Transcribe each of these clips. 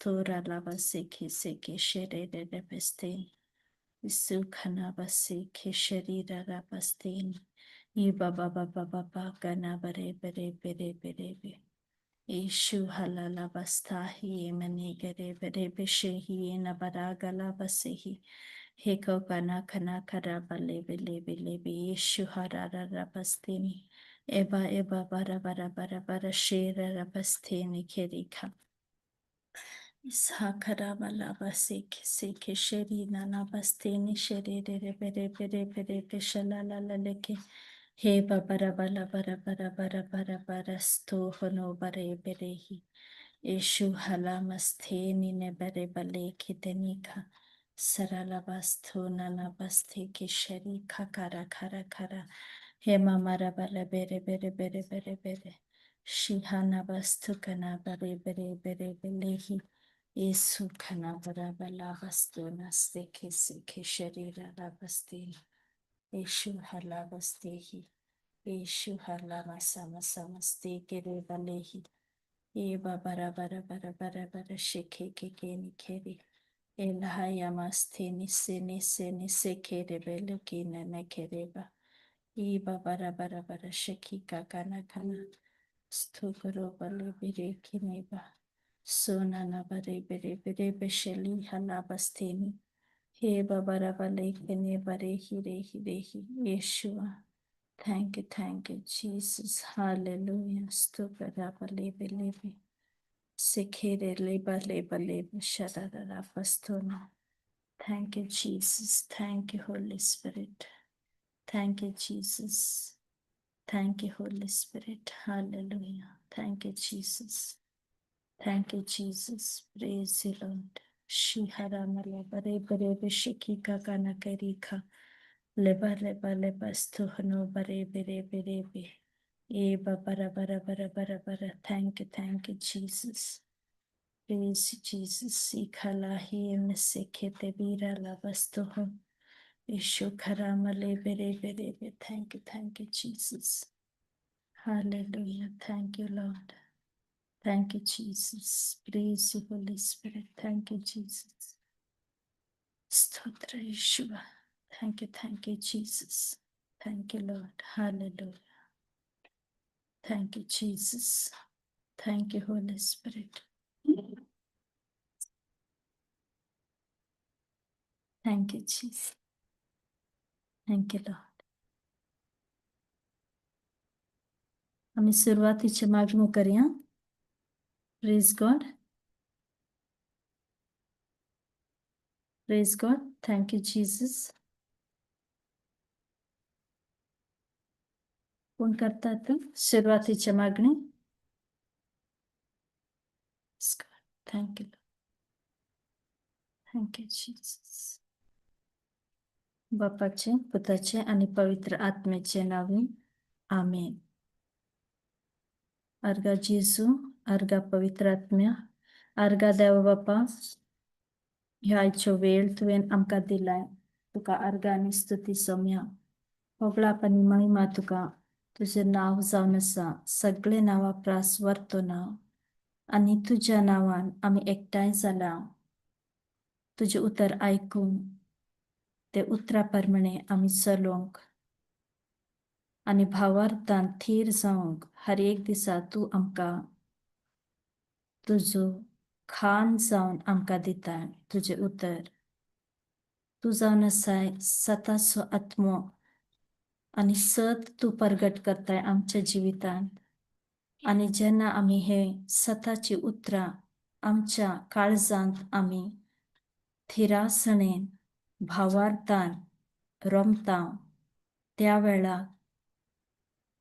Stora lava seke seke sherere rebestin. Sukhana basi ke sherira rabastin. Iba ba ba ba ba ba gana bare bare bare bare be. Ishu halala bastahi emani gare bare beshehi na baraga lavasehi. Heko kana kana kara bale bele bele be Yeshu harara rabastini. Eba eba bara bara bara bara shera rabastini kerika. Isakaraba lava seke seke sheri nana bastini sheri re bere bere bere beshala la la leke. He bara bala bara bara bara bara bara sto hono bare berehi. Eshu halamasteni ne bere bale kitenika. Sarala basto nana baste ke sheri kakara kara kara. He mamara bala bere bere bere bere bere. Shihana bastu kana bare bere bere belehi. Yesu kana bara bala basto naste ke seke sheri rara basti. Eshu halabastehi. Eshu halama samaste kere balehi. Eba bara bara bara bara bara sheke keke ni kere. Elhayamaste ni se ni se ni se kere bele kine ne kere ba. Eba bara bara bara sheki kakana kana. Stogoro bale bere kine ba. Sona na bare bere bere besheli halabasteni. He babara bale kene bare hire hire hi. Yeshua. Thank you, Jesus. Hallelujah. Stogara bale bele be. Sekere leba leba leba sharara pastona. Thank you, Jesus. Thank you, Holy Spirit. Thank you, Jesus. Thank you, Holy Spirit. Hallelujah. Thank you, Jesus. Thank you, Jesus. Praise the Lord. Shihara mala bare bare bishiki kakana karika. Leba leba leba stuhno bare bare bare be. Eba bara bara bara bara bara. Thank you, Jesus. Praise you, Jesus. Ikalahi mesekete bira lavastoho. Ishukarama lebere bere be. Thank you, Jesus. Hallelujah. Thank you, Lord. Thank you, Jesus. Praise you, Holy Spirit. Thank you, Jesus. Stotra Yeshua. Thank you, Jesus. Thank you, Lord. Hallelujah. Thank you, Jesus. Thank you, Holy Spirit. Thank you, Jesus. Thank you, Lord. आमी सुरवातीचे मागणो करया. Praise God. Praise God. Thank you, Jesus. कोण करतात सुरवातीचे मागणी? Thank you. Thank you, Jesus. बापाचे, पुताचे आणि पवित्र आत्म्याचे नावे. आमेन. अर्गा जेजू, अर्गा पवित्र आत्म्या, अर्गा देव बापा, ह्या आयचो वेळ तुवें आमकां दिलाय, तुका अर्गा आनी स्तुती सोम्या. होगळाप आनी महिमा तुका. तुजें नांव जावन आसा सगळे नांवा प्रास वरतो नांव, आनी तुज्या नांवान आमी एकठांय जाला. तुजें उतर आयकून ते उतरा प्रमाणे आमी चलोवंक आनी भावार्थान थीर जावंक हर एक दिसा तूं आमकां तुजो खान जावन आमकां दिता तुजें उतर. तूं जावन आसाय सताचो आत्मो आनी सत तूं परगट करताय आमच्या जिवितांत. आनी जेन्ना आमी हे सताची उतरां आमच्या काळजांत आमी थिरासणेन भावार्थान रोमता त्या वेळार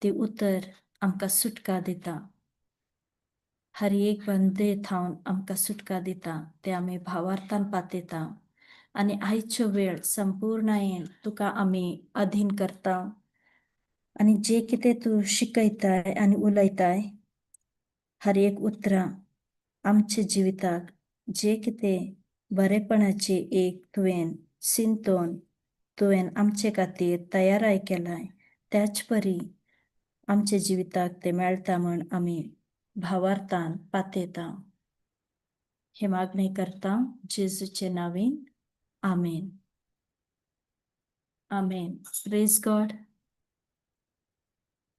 ती उतर आमकां सुटका दिता. हर एक बंदे थावन आमकां सुटका दिता ते आमी भावार्थान पातयता. आनी आयचो वेळ संपूर्णायेन तुका आमी अधीन करता. आनी जे कितें तूं शिकयताय आनी उलयताय हर एक उतरां आमच्या जिविताक जे कितें बरेपणाचें एक तुवें सिंतोन तुवें आमचे खातीर तयाराय केलाय त्याच परी आमच्या जिविताक तें मेळटा म्हण आमी भावार्थान पातयता. हे मागणें करता जेजूचे नांवेन, आमेन, आमेन. Praise God.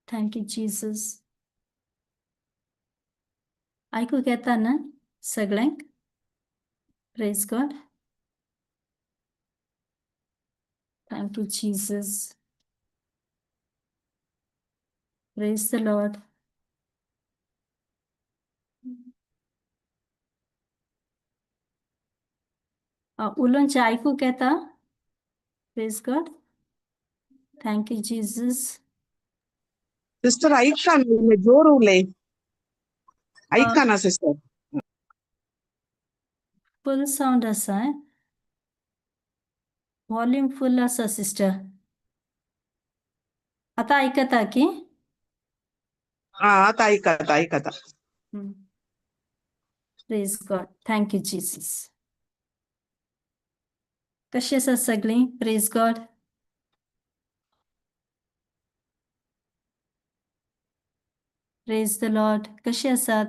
Thank you Jesus. आयकूंक येता ना सगळ्यांक? Praise God. Thank you Jesus. Praise the Lord. उलोवचें आयकूंक येता? Praise God. Thank you Jesus. Sister, ऐका ना, जोर उलय. ऐका ना सिस्टर. फुल साउंड आसा, वॉल्यूम फुल आसा सिस्टर. आता आयकता की? हा, आता ऐकता, ऐकता. Praise God. Thank you Jesus. कशी आसा सगळीं? Praise God. Praise the Lord. कशी आसात?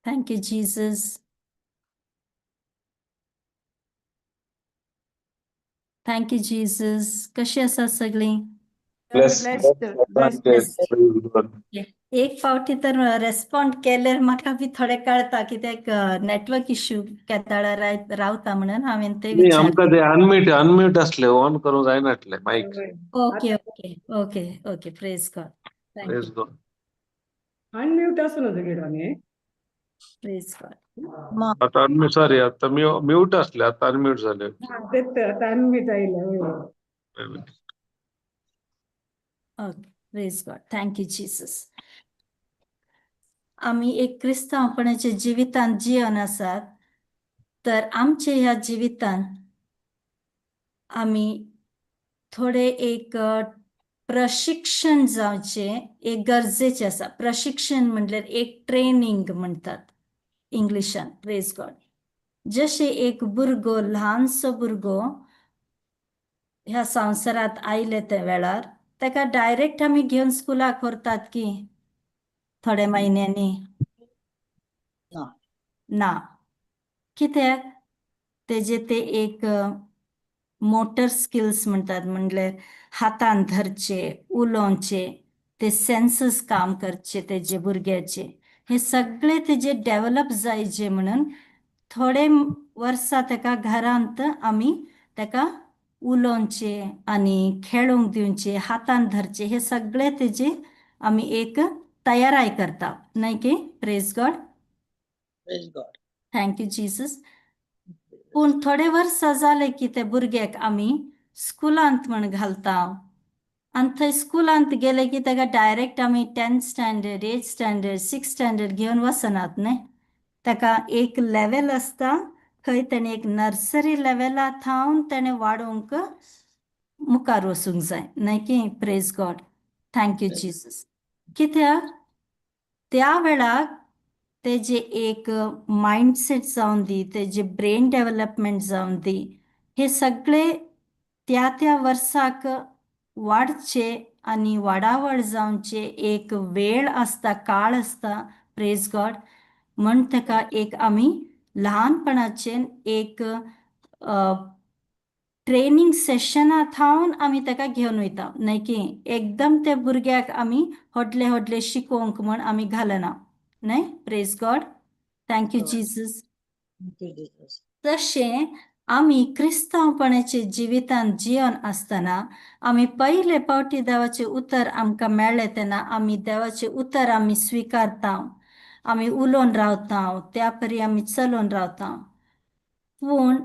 Thank you Jesus. Thank you Jesus. कशी आसात सगळीं? Bless, Blessed, blessed. Praise God. एक फावटी तर रेस्पॉन्ड केल्यार म्हाका बी थोडें कळता कित्याक नेटवर्क इश्यू केताळा रावता म्हणून हांवें ते न्ही, विचार. आमकां ते अनम्यूट अनम्यूट असले, ऑन करूंक जायनासले mic. Okay okay okay okay. Praise God. Thank you. Praise God. Unmute आसून तुगेलो न्ही. प्रेज गॉड. आता अनम्यूट, सॉरी, आता म्यूट असले, आता अनम्यूट झाले. तेच तर, आता अनम्यूट आयले, हय. Okay, praise God. Thank you Jesus. आमी एक क्रिस्तांवपणाच्या जिवितांत जिवन आसात तर आमचे ह्या जिवितांत आमी थोडे एक प्रशिक्षण जावचें एक गरजेचें आसा. प्रशिक्षण म्हणल्यार एक ट्रेनिंग म्हणटात इंग्लिशान. प्रेज गॉड. जशें एक भुरगो, ल्हानसो भुरगो ह्या संवसारांत आयले त्या वेळार ताका डायरेक्ट आमी घेवन स्कुलाक व्हरतात की थोड्या म्हयन्यांनी? ना. ना. कित्याक? तेजे ते एक मोटर स्किल्स म्हणटात, म्हणल्यार हातान धरचे, उलोवचे, ते सेन्सीस काम करचे तेजे भुरग्याचे, हे सगळे तेजे डेवलप जायचे म्हणून थोडे वर्सां ताका घरांत आमी ताका उलोवचे आनी खेळूंक दिवचे, हातान धरचे, हे सगळे तेजे आमी एक तयाराय करता न्हय की? Praise God. Praise God. Thank you Jesus. पूण थोडे वर्सां जाले की ते भुरग्याक आमी स्कुलांत म्हण घालता आनी थंय स्कुलांत गेले की ताका डायरेक्ट आमी 10th standard, 8th standard, 6th standard घेवन वचनात न्हय. ताका एक लेवल आसता खंय तेणें एक नर्सरी लेवला थावन तेणें वाडोवंक मुखार वचूंक जाय न्हय की? Praise God. Thank you Jesus. कित्याक त्या वेळार तेजे एक मायंडसेट जावन दी, तेजे ब्रेन डेवलपमेंट जावन दी, हे सगळे त्या त्या वर्साक वाडचे आनी वाडावळ जावचे एक वेळ आसता, काळ आसता. प्रेज गॉड. म्हण ताका एक आमी ल्हानपणाचेर एक ट्रेनिंग सेशना थावन आमी ताका घेवन वयता न्हय की एकदम त्या भुरग्याक आमी व्हडले व्हडले शिकोवंक म्हण आमी घालना न्हय. Praise God. Thank you Jesus. Thank you Jesus. तशें आमी क्रिस्तांवपणाचे जिवितांत जिवन आसतना आमी पयले फावटी देवाचें उतर आमकां मेळ्ळें तेन्ना आमी देवाचें उतर आमी स्विकारता, आमी उलोवन रावता, त्या परी आमी चलोवन रावता. पूण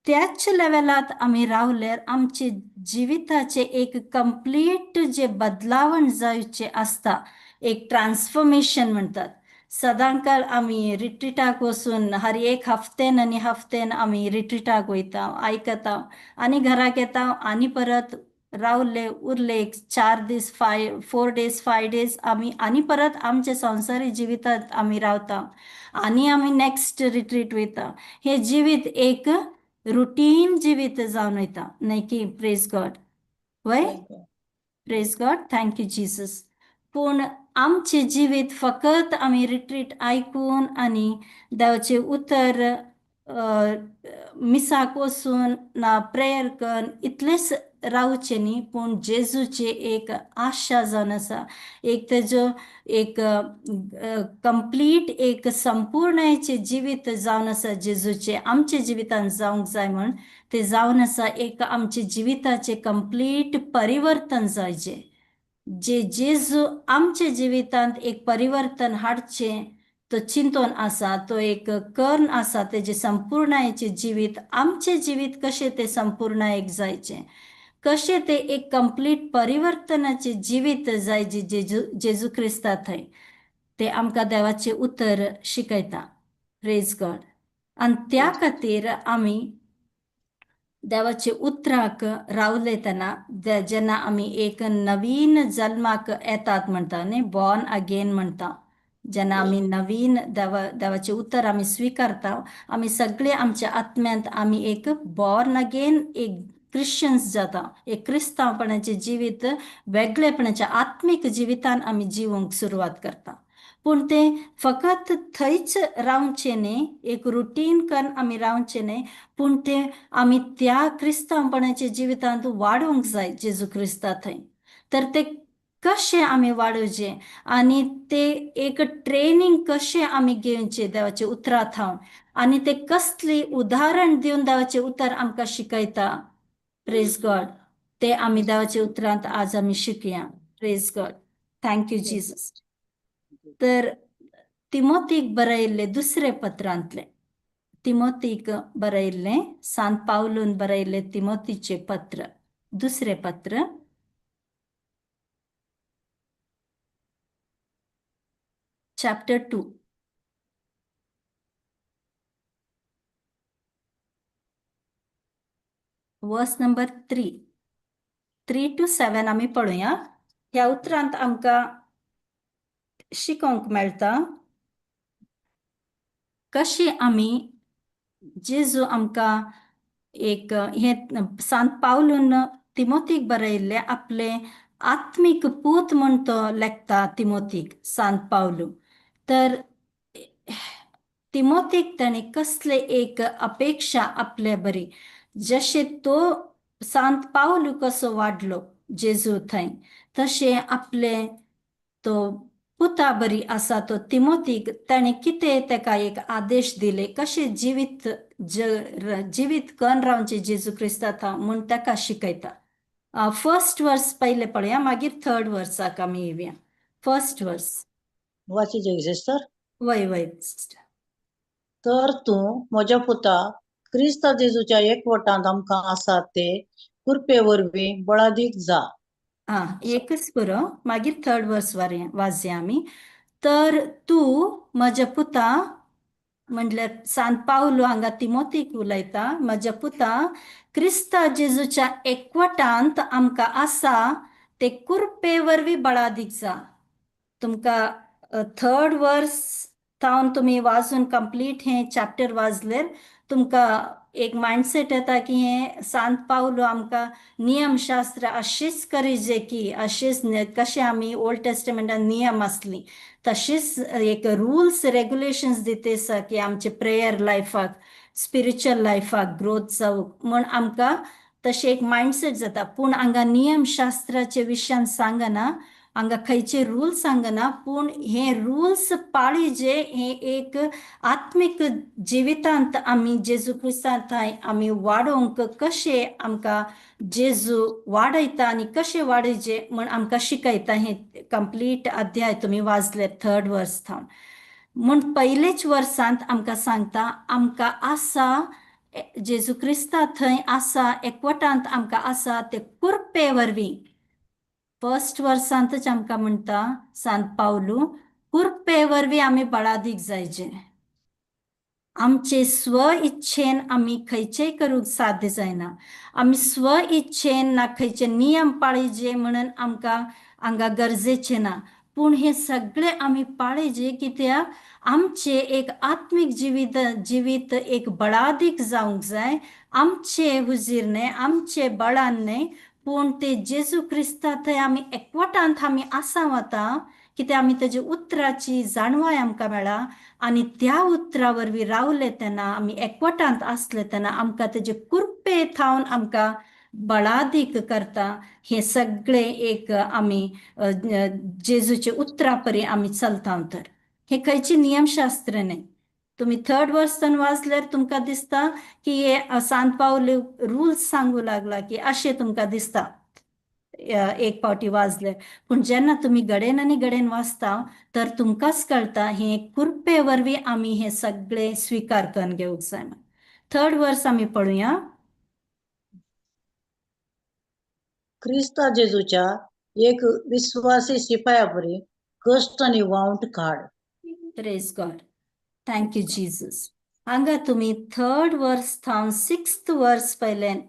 त्याच लेवलांत आमी रावल्यार आमचे जिविताचे एक कंप्लीट जे बदलावण जावचें आसता, एक ट्रान्सफॉर्मेशन म्हणटात. सदांकाळ आमी रिट्रिटाक वचून हर एक हफ्तेन आनी हफ्तेन आमी रिट्रिटाक वयता, आयकता आनी घराक येता आनी परत रावले उरले एक 4 दीस, 5, 4 days, 5 days आमी आनी परत आमच्या संवसारी जिवितांत आमी रावता आनी आमी नेक्स्ट रिट्रीट वयता. हे जिवीत एक रुटीन जिवीत जावन वयता न्हय की? प्रेज गॉड. वय? Praise God. Praise God. Thank you Jesus. पूण आमचें जिवीत फकत आमी रिट्रीट आयकून आनी देवाचें उतर मिसाक वचून ना प्रेयर करून इतलेंच रावचें न्ही, पूण जेजूची एक आशा जावन आसा, एक तेजो एक कंप्लीट एक संपूर्णायेचें जिवीत जावन आसा जेजूचें आमच्या जिवितान जावंक जाय म्हण तें जावन आसा एक आमच्या जिविताचें कंप्लीट परिवर्तन जायचें. जे जेजू आमच्या जिवितांत एक परिवर्तन हाडचें तो चिंतून आसा, तो एक कर्ण आसा तेजें संपूर्णायेचें जिवीत आमचें जिवीत कशें तें संपूर्णायेक जायचें, कशें तें एक कंप्लीट परिवर्तनाचें जिवीत जायचें जेजू जेजू क्रिस्ता थंय तें आमकां देवाचें उतर शिकयता. Praise God. आनी त्या खातीर आमी देवाचे उतराक रावले तेन्ना जेन्ना आमी एक नवीन जल्माक येतात म्हणटा न्ही, बॉर्न अगेन म्हणटा, जेन्ना आमी नवीन देवाचें उतर आमी स्विकारता, आमी सगळे आमच्या आत्म्यांत आमी एक बॉर्न अगेन एक क्रिश्चन्स जाता, एक क्रिस्तांवपणाचें जिवीत वेगळेपणाच्या आत्मीक जिवितान आमी जिवंक सुरवात करता. पूण तें फकत थंयच रावचें न्ही, एक रुटीन करून आमी रावचें न्ही, पूण तें आमी त्या क्रिस्तांवपणाच्या जिवितांत वाडोवंक जाय जेजू क्रिस्ता थंय. तर तें कशें आमी वाडोवचें आनी ते एक ट्रेनींग कशें आमी घेवचें देवाचे उतरा थावन आनी ते कसली उदाहरण दिवन देवाचें उतर आमकां शिकयता. प्रेज गॉड. ते आमी देवाच्या उतरांत आज आमी शिकया. Praise God. Thank you Jesus. तर तिमोतीक बरयल्लें दुसरे पत्रांतलें, तिमोतीक बरयल्लें सांत पावलून बरयल्लें तिमोतीचें पत्र, दुसरें पत्र, chapter 2. Verse number 3 to 7 आमी पळोवया. ह्या उतरांत आमकां शिकोवंक मेळटा कशें आमी जेजू आमकां एक हें सांत पावलून तिमोतीक बरयल्लें आपलें आत्मीक पूत म्हण तो लेखता तिमोतीक सांत पावलू. तर तिमोतीक ताणें कसले एक अपेक्षा आपले बरी, जशें तो सांत पावलू कसो वाडलो जेजू थंय, तशें आपले तो पुता बरी आसा तो तिमोतीक ताणें कितें ताका एक आदेश दिले, कशें जिवीत जिवीत करून रावचें जेजू क्रिस्ता थंय म्हूण ताका शिकयता. फर्स्ट वर्स पयलें पळया, मागीर थर्ड वर्साक आमी येवया. फर्स्ट वर्स वाचीचे सिस्टर. वय वय सिस्टर. तर तूं म्हज्या पुता क्रिस्ता जेजूच्या एकवटांत आमकां आसा ते कृपे वरवीं बळादीक जा. आं, एकच पुरो, मागीर थर्ड वर्स वाचया आमी. तर तूं म्हज्या पुता, म्हणल्यार सांत पावलू हांगा तिमोतीक उलयता, म्हज्या पुता क्रिस्ता जेजूच्या एकवटांत आमकां आसा ते कृपे वरवीं बळादीक जा. तुमकां थर्ड वर्स थावन तुमी वाजून कंप्लीट हें चॅप्टर वाजल्यार तुमकां एक मायंडसेट येता की हें सांत पावलू आमकां नियमशास्त्र अशेंच करिजे की अशेंच कशें आमी ओल्ड टेस्टमेंटान नियम आसली तशेंच एक रुल्स रेगुलेशन्स दिते आसा की आमचे प्रेयर लायफाक स्पिरिच्युअल लायफाक ग्रोथ जावंक म्हूण आमकां तशें एक मायंडसेट जाता. पूण हांगा नियमशास्त्राचे विशयान सांगना, हांगा खंयचे रूल्स सांगना, पूण हे रूल्स पाळीजे हे एक आत्मीक जिवितांत आमी जेजू क्रिस्तांत आमी वाडोवंक कशें आमकां जेजू वाडयता आनी कशें वाडयचें म्हूण आमकां शिकयता. हें कंप्लीट अध्याय तुमी वाचले थर्ड वर्स थावन. म्हूण पयलेच वर्सांत आमकां सांगता आमकां आसा जेजू क्रिस्ता थंय आसा एकवटांत आमकां आसा ते कृपे वरवीं. फर्स्ट वर्सांतच आमकां म्हणटा सांत पावलू कृपे वरवीं आमी बळादीक जायचे. आमचे स्व इच्छेन आमी खंयचेय करूंक साध्य जायना. आमी स्व इच्छेन ना खंयचे नियम पाळीजे म्हणून आमकां हांगा गरजेचें ना, पूण हें सगळें आमी पाळीजे कित्याक आमचें एक आत्मीक जिवीत जिवीत एक बळादीक जावंक जाय. आमचे हुजीर न्हय, आमचे बळान न्हय, पूण ते जेजू क्रिस्ता थंय आमी एकवटांत आमी आसा वता कित्याक आमी तेजे उतराची जाणवाय आमकां मेळ्ळा आनी त्या उतरा वरवीं रावले तेन्ना, आमी एकवटांत आसले तेन्ना आमकां तेजे कुरपे थावन आमकां बळादीक करता. हें सगळें एक आमी जेजूचे उतरा परी आमी चलता. तर हें खंयची नियमशास्त्र न्हय. तुमी थर्ड वर्सान वाचल्यार तुमकां दिसता की हे सांत पावल रुल्स सांगू लागला की अशें तुमकां दिसता एक पावटी वाजले. पूण जेन्ना तुमी घडेन आनी घडेन वाचता तर तुमकांच कळटा, हे कुरपे वरवीं आमी हे सगळे स्विकार करून घेवंक जाय. थर्ड वर्स आमी पळोवया. क्रिस्ता जेजूच्या एक विश्वासी शिपाया परी कश्ट आनी वावंट काड. Praise God, thank you Jesus. हांगा तुमी थर्ड वर्स थावन सिक्स्थ वर्स पयल्यान,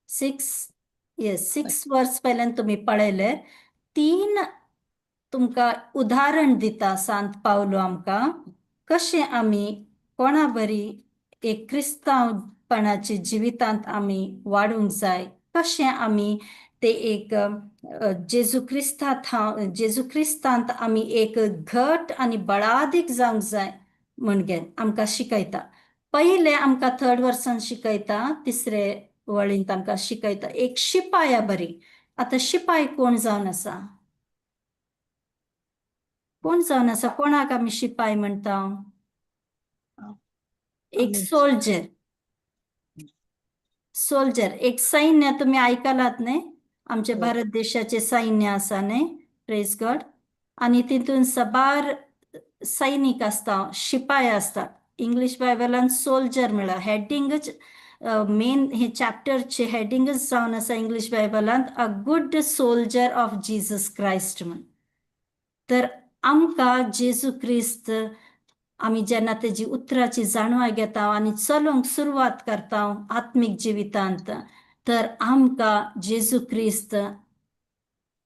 सिक्स, येस, सिक्स वर्स पयल्यान तुमी पळयले, तीन तुमकां उदाहरण दिता सांत पावलो आमकां, कशें आमी कोणा बरी एक क्रिस्तांवपणाचे जिवितांत आमी वाडूंक जाय, कशें आमी ते एक जेजू क्रिस्ता थाव जेजू क्रिस्तांत आमी एक घट आनी बळादीक जावंक जाय म्हणगे आमकां शिकयता. पयलें आमकां थर्ड वर्सान शिकयता, तिसरे वळींत आमकां शिकयता एक शिपाया बरी. आतां शिपाय कोण जावन आसा? कोण जावन आसा? कोणाक आमी शिपाय म्हणटा? एक सोल्जर. सोल्जर एक सैन्य. तुमी आयकलात न्ही, आमचे हय. भारत देशाचे सैन्य आसा न्ही? प्रेज गॉड. आनी तितून सबार सैनीक आसता, शिपाय आसतात. इंग्लीश बायबलान सोल्जर म्हळ्यार हेडिंगच, मेन हे चॅप्टरचे हेडिंगच जावन आसा English बायबलांत, "A good soldier of Jesus Christ" म्हण. तर आमकां जेजू क्रिस्त, आमी जेन्ना तेजी उतराची जाणवाय घेता आनी चलोवंक सुरवात करता आत्मीक जिवितांत, तर आमकां जेजू क्रिस्त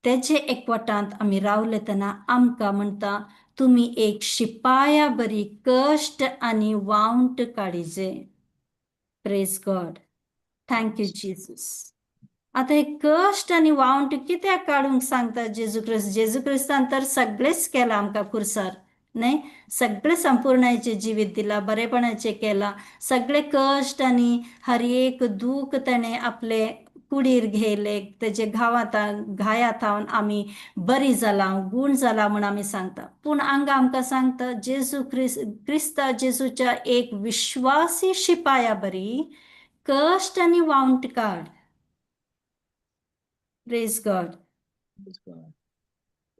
तेजे एकवटांत आमी रावले तेन्ना आमकां म्हणटा, तुमी एक शिपाया बरी कश्ट आनी वावंट काडिजे. Praise God, thank you Jesus. आतां हे कश्ट आनी वावंट कित्याक काडूंक सांगता जेजू क्रिस्त? जेजू क्रिस्तान तर सगळेंच केलां आमकां खुर्सार न्हय? सगळें संपूर्णायेचें जिवीत दिलां, बरेपणाचें केलां, सगळे कश्ट आनी हर एक दूख ताणें आपले कुडीर घेयले. तेजे घावात घाया थावन आमी बरी जाला, गूण जाला म्हूण आमी सांगता. पूण हांगा आमकां सांगता, जेजू क्रिस्त, क्रिस्ता जेजूच्या एक विश्वासी शिपाया बरी कश्ट आनी वावंट काड. Praise God.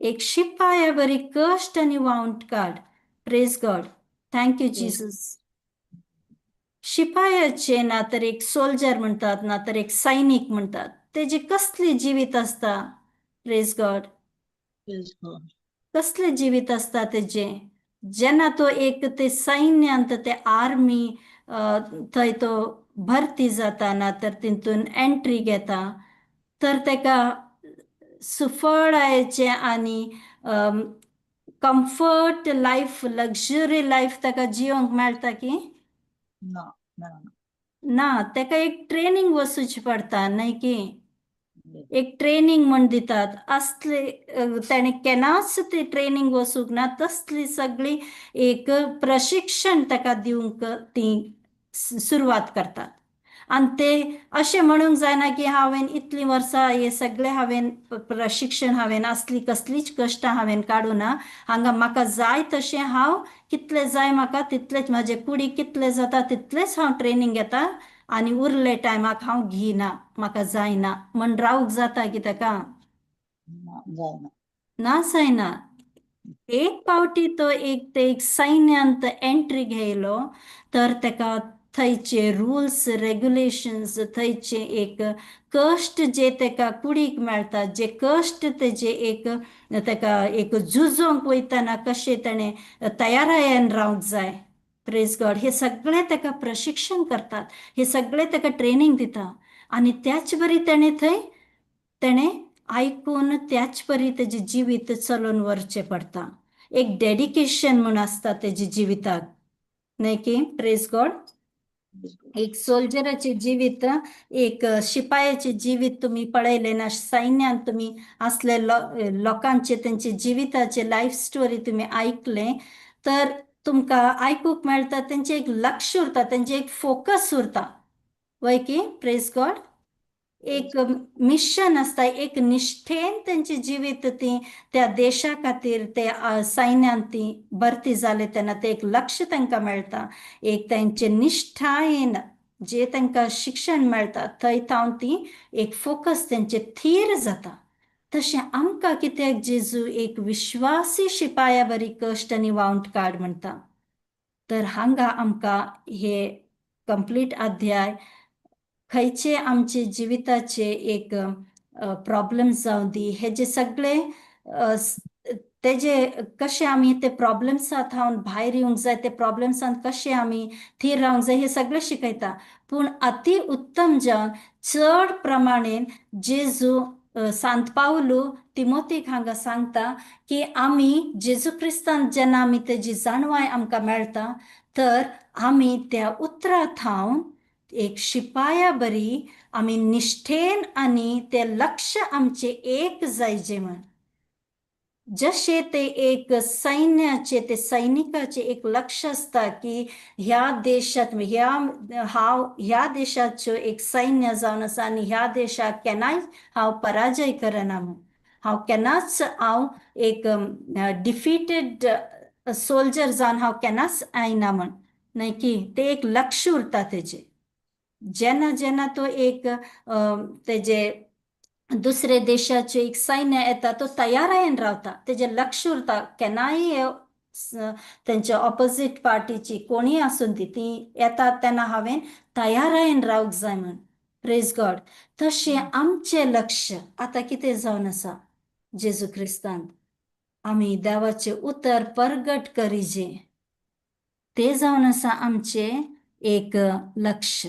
एक शिपाया बरी कश्ट आनी वावंट काड. Praise God, thank you Jesus. शिपायाचे ना तर एक सोल्जर म्हणटात, ना तर एक सैनीक म्हणटात, तेजी कसली जिवीत आसता? Praise God. कसलें जिवीत आसता तेजें? जेन्ना तो एक ते सैन्यांत, ते आर्मी थंय तो भरती जाता, ना तर तितून एंट्री घेता, तर तेका सुफळायेचें आनी कम्फर्ट लायफ, लक्झरी लायफ ताका जियोंक मेळटा की? ना, मेळना. ना, तेका एक ट्रेनिंग वचूची पडटा न्हय की? एक ट्रेनिंग म्हण दितात. असले ताणें केन्नाच ती ट्रेनिंग वचूंक ना, तसली सगळी एक प्रशिक्षण ताका दिवंक ती सुरवात करतात. आनी ते अशें म्हणूंक जायना की हांवें इतलीं वर्सां हे सगळें हांवें प्रशिक्षण, हांवें असली कसलीच कश्टां हांवें काडूं ना, हांगा म्हाका जाय तशें हांव कितले जाय म्हाका तितलेच, म्हाजे कुडीक कितले जाता तितलेच हांव ट्रेनिंग घेता आनी उरले टायमाक हांव घेयना, म्हाका जायना म्हण रावूंक जाता की ताका? ना, जायना. ना, जायना. एक पावटी तो एक ते एक सैन्यांत एंट्री घेयलो तर ताका थंयचे रुल्स रेगुलेशन्स, थंयचे एक कश्ट जे ताका कुडीक मेळटा, जे कश्ट तेजे एक ताका एक झुजोंक वयतना कशें ताणें तयारायेन रावंक जाय, प्रेज गॉड, हे सगळे ताका प्रशिक्षण करतात, हे सगळे ताका ट्रेनिंग दिता आनी त्याच बरी ताणें थंय ताणें आयकून त्याच परी तेजें जिवीत चलोवन व्हरचें पडटा. एक डेडिकेशन म्हूण आसता तेजे जिविताक न्हय की? Praise God. एक सोल्जराचे जिवीत, एक शिपायाचे जिवीत तुमी पळयलें ना, सैन्यांत तुमी आसले लोकांचे तेंचे जिविताचे लायफ स्टोरी तुमी आयकलें तर तुमकां आयकूंक मेळटा, तेंचें एक लक्ष उरता, तेंचें एक फोकस उरता. वय की? प्रेज गॉड. एक मिशन आसता, एक निश्ठेन तेंचें जिवीत ती त्या देशा खातीर, ते सैन्यांत ती भरती जाले तेन्ना ते एक लक्ष तांकां मेळटा. एक तेंचे निश्ठायेन जे तांकां शिक्षण मेळटा, थंय थावन ती एक फोकस तेंचे थीर जाता. तशें आमकां कित्याक जेजू एक विश्वासी शिपाया बरी कश्ट आनी वावंट काड म्हणटा? तर हांगा आमकां हे कंप्लीट अध्याय खंयचे आमचे जिविताचे एक प्रॉब्लम्स जावं दी, हेजे सगळे तेजे कशे आमी ते प्रॉब्लम्सा थावन भायर येवंक जाय, ते प्रॉब्लम्सान कशे आमी थीर रावंक जाय, हे सगळें शिकयता. पूण अति उत्तम जावन चड प्रमाणेन जेजू, सांत पावलू तिमोतीक हांगा सांगता की आमी जेजू क्रिस्तान जेन्ना आमी तेजी जाणवाय आमकां मेळटा, तर आमी त्या उतरा थावन एक शिपाया बरी आमी निश्ठेन आनी ते लक्ष आमचे एक जायजे म्हण. जशे ते एक सैन्याचे, ते सैनिकाचे एक लक्ष आसता की ह्या देशात ह्या हांव ह्या देशाच्यो एक सैन्य जावन आसा आनी ह्या देशाक केन्नाय हांव पराजय करना म्हूण, हांव केन्नाच हांव एक डिफिटेड सोल्जर जावन हांव केन्नाच आयना म्हण, न्हय की? ते एक लक्ष उरता तेजें. जेन्ना जेन्ना तो एक तेजे दुसरे देशाचे एक सैन्य येता, तो तयारायेन रावता. तेजें लक्ष उरता, केन्नाय तेंच्या ऑपोजीट पार्टीची कोणीय आसून ती ती येतात तेन्ना हांवें तयारायेन रावंक जाय म्हण. प्रेज गॉड. तशें आमचें लक्ष आतां कितें जावन आसा? जेजू क्रिस्तान आमी देवाचें उतर परगट करिजे, ते जावन आसा आमचें एक लक्ष.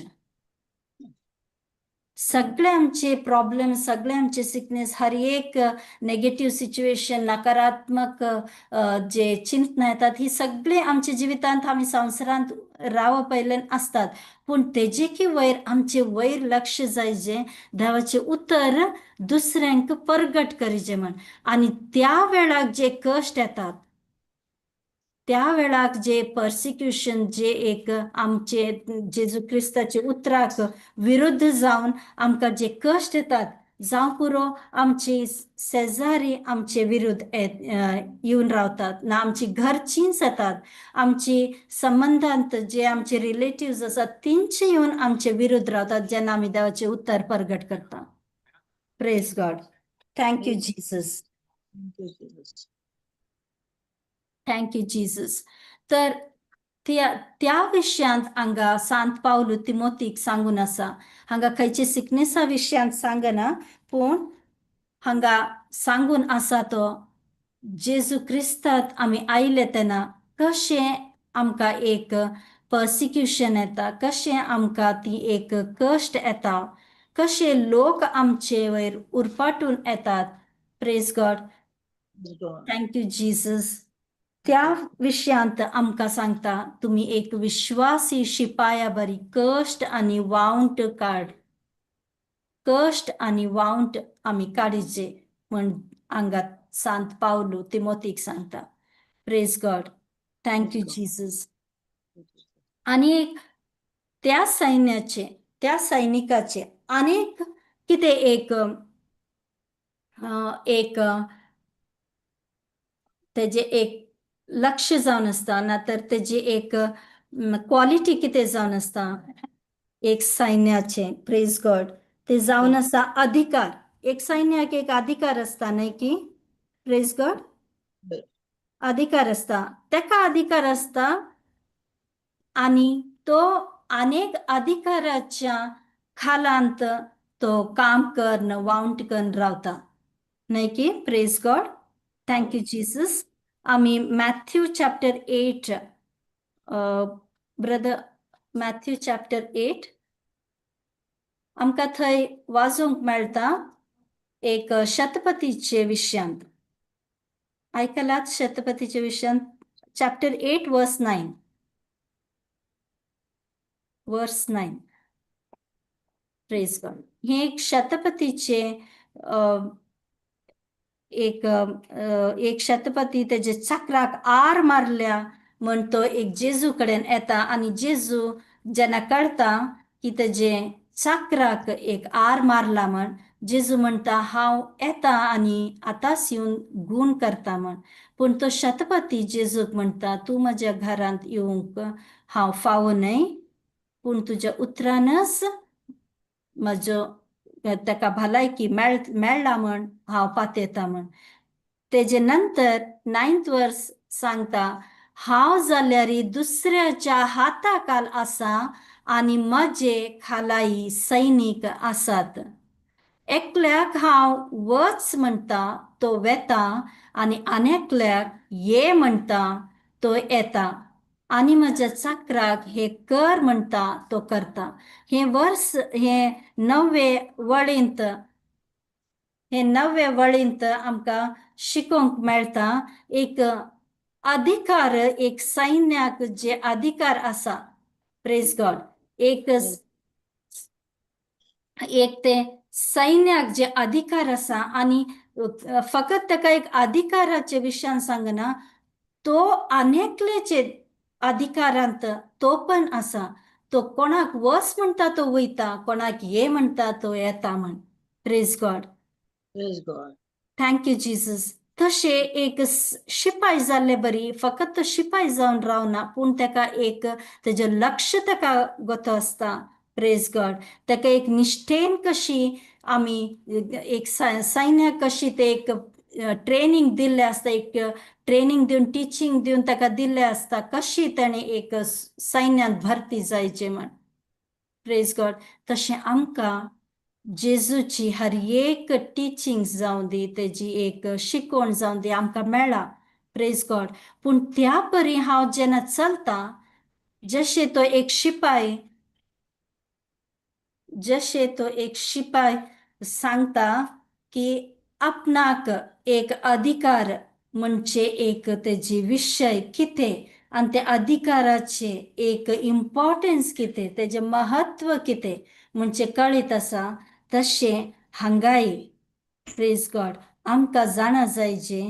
सगळे आमचे प्रॉब्लेम, सगळे आमचे सिकनेस, हर एक नेगेटीव सिच्युएशन, नकारात्मक जे चिंतना येतात, ही सगळी आमच्या जिवितांत, आमी संवसारांत रावप पयल्यान आसतात. पूण तेजे की वयर आमचे वयर लक्ष जायजे, देवाचें उतर दुसऱ्यांक परगट करिजे म्हण. आनी त्या वेळाक जे कश्ट येतात, त्या वेळाक जे पर्सिक्युशन, जे एक आमचे जेजू क्रिस्ताचे उतराक विरुद्ध जावन आमकां जे कश्ट येतात, जावं पुरो आमची शेजारी आमचे विरुद्ध येवन रावतात ना, आमची घरचींच येतात, आमची संबंदांत जे आमचे रिलेटिव्स आसात तेंचे येवन आमचे विरुद्ध रावतात, जेन्ना आमी देवाचें उतर परगट करता. Praise God. Thank you Jesus. Thank you, Jesus. Thank you Jesus. तर त्या त्या विशयांत हांगा सांत पावलू तिमोतीक सांगून आसा. हांगा खंयचे सिकनेसा विशयांत सांगना, पूण हांगा सांगून आसा तो जेजू क्रिस्तांत आमी आयले तेन्ना कशें आमकां एक पर्सिक्युशन येता, कशें आमकां ती एक कश्ट येता, कशे लोक आमचे वयर उरपाटून येतात. Praise God. Praise God. Thank you Jesus. त्या विशयांत आमकां सांगता, तुमी एक विश्वासी शिपाया बरी कश्ट आनी वावंट काड. कश्ट आनी वावंट आमी काडिजे म्हण हांगा सांत पावलू तिमोतीक सांगता. Praise God. Thank you God. Jesus. आनी एक त्या सैन्याचे, त्या सैनिकाचे आनीक कितें एक एक तेजे एक लक्ष जावन आसता ना, तर तेजी एक क्वॉलिटी कितें जावन आसता एक सैन्याचे? प्रेज गॉड. ते जावन आसा अधिकार. एक सैन्याक एक अधिकार आसता, न्हय की? Praise God. अधिकार आसता तेका, अधिकार आसता आनी तो अनेक अधिकाराच्या खालांत तो काम करन, वावंट करन रावता, न्हय की? Praise God. Thank you Jesus. आमी Matthew chapter 8, brother, Matthew chapter 8 आमकां थंय वाजोवंक मेळटा एक शतपतीचे विशयांत. आयकलात शतपतीचे विशयांत? Chapter 8 verse 9. Verse 9. Praise God. हे एक शतपतीचे एक एक शतपती तेजे चक्राक आर मारल्या म्हण तो एक जेजू कडेन येता आनी जेजू जेन्ना कळटा की तेजे चाकराक एक आर मारला म्हण, जेजू म्हणटा हांव येता आनी आतांच येवन गूण करता म्हण. पूण तो शतपती जेजूक म्हणटा, तूं म्हज्या घरांत येवंक हांव फावो न्हय, पूण तुज्या उतरानच म्हजो ताका भलायकी मेळ्ळा म्हण हांव पातयेता म्हण. तेजे नंतर नायन्थ वर्स सांगता, हांव जाल्यार दुसऱ्याच्या हाताखाल आसा आनी म्हजे खालाई सैनीक आसात. एकल्याक हांव वच म्हणटा तो वेता आनी आनी एकल्याक ये म्हणटा तो येता आनी म्हज्या चाकराक हे कर म्हणटा तो करता. हे वर्स हे नवे वळींत, हे नवे वळींत आमकां शिकोवंक मेळटा एक अधिकार, एक सैन्याक जे अधिकार आसा. प्रेज गॉड. एक एक ते सैन्याक जे अधिकार आसा आनी फकत ताका एक अधिकाराचे विशयान सांगना, तो अनेकलेचे अधिकारांत तो पण आसा. तो कोणाक वच म्हणटा तो वयता, कोणाक ये म्हणटा तो येता म्हण. Praise God. Praise God. Thank you Jesus. तशें एक शिपाय जाल्ले बरी फकत तो शिपाय जावन रावना, पूण ताका एक तेजें लक्ष ताका गोतो आसता. प्रेज गॉड. ताका एक निश्ठेन कशी आमी एक सैन्याक कशी ते एक ट्रेनींग दिल्लें आसता, एक ट्रेनींग दिवन, टिचींग दिवन ताका दिल्लें आसता कशी ताणें एक सैन्यांत भरती जायची म्हण. प्रेज गॉड. तशें आमकां जेजूची हर एक टिचींग्स जावं दी, तेजी एक शिकवण जावं दी, आमकां मेळ्ळा. प्रेज गॉड. पूण त्या परी हांव जेन्ना चलता, जशें तो एक शिपाय, जशें तो एक शिपाय सांगता की आपणाक एक अधिकार म्हणजे एक तेजी विशय कितें आनी त्या अधिकाराचे एक इम्पॉर्टन्स कितें, तेजें महत्व कितें म्हणजे कळीत आसा, तशें हांगाय, प्रेज गॉड, आमकां जाणा जायचे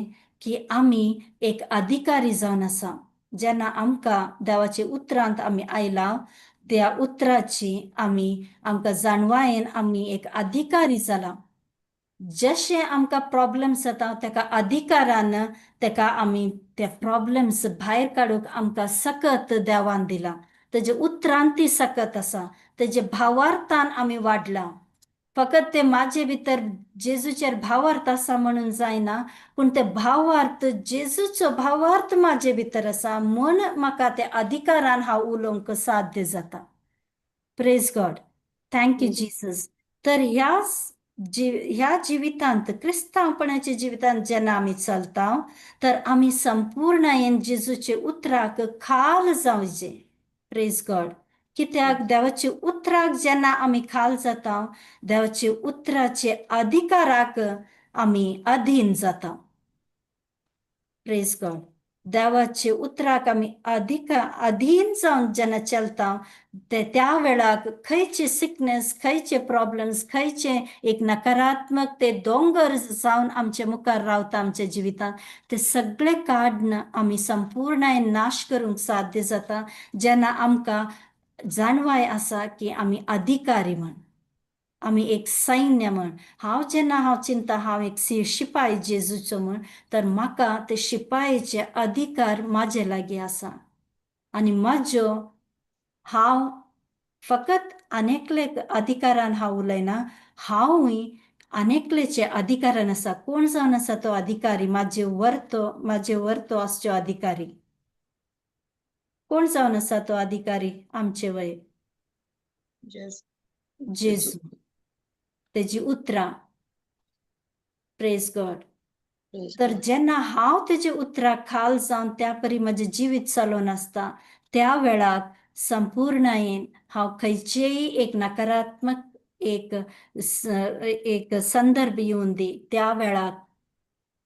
की आमी एक अधिकारी जावन आसा. जेन्ना आमकां देवाचे उतरांत आमी आयला, त्या उतराची आमी आमकां जाणवायेन आमी एक अधिकारी जाला. जशें आमकां प्रॉब्लम्स जाता, ताका अधिकारान ताका आमी ते प्रॉब्लम्स भायर काडूंक आमकां सकत देवान दिला. तेजे उतरान ती सकत आसा, तेजे भावार्थान आमी वाडला. फकत ते म्हाजे भितर जेजूचेर भावार्थ आसा म्हणून जायना, पूण ते भावार्थ, जेजूचो भावार्थ म्हाजे भितर आसा म्हूण म्हाका ते अधिकारान हांव उलोवंक साध्य जाता. Praise God. Thank you Jesus. तर ह्या जिवितांत, क्रिस्तांवपणाच्या जिवितांत जेन्ना आमी चलता, तर आमी संपूर्णायेन जेजूचे उतराक खाल जावचे. प्रेज गॉड. कित्याक देवाचे उतराक जेन्ना आमी खाल जाता, देवाचे उतराचे अधिकाराक आमी अधीन जाता. प्रेज गॉड. देवाचे उतराक आमी अधीन जावन जेन्ना चलता, ते त्या वेळाक खंयचे सिकनेस, खंयचे प्रॉब्लम्स, खंयचे एक नकारात्मक ते दोंगर जावन आमचे मुखार रावता आमच्या जिवितांत, ते सगळे काडून आमी संपूर्णाय नाश करूंक साध्य जाता, जेन्ना आमकां जाणवाय आसा की आमी अधिकारी म्हण, आमी एक सैन्य म्हण. हांव जेन्ना हांव चिंता हांव एक शिपाय जेजूचो म्हण, तर म्हाका ते शिपायेचे अधिकार म्हाजे लागीं आसा आनी म्हाज्यो हांव फकत आनेकले अधिकारान हांव उलयना, हांवूय आनेकलेचे अधिकारान आसा. कोण जावन आसा तो अधिकारी? म्हाजे वरतो आसचो अधिकारी कोण जावन आसा? तो अधिकारी आमचे वय जेजू, तेजी उतरां. Praise God. तर जेन्ना हांव तेजे उतराक खाल जावन त्या परी म्हजें जिवीत चलोवन आसता, त्या वेळाक संपूर्णायेन हांव खंयचेय एक नकारात्मक एक एक संदर्भ येवन दी, त्या वेळाक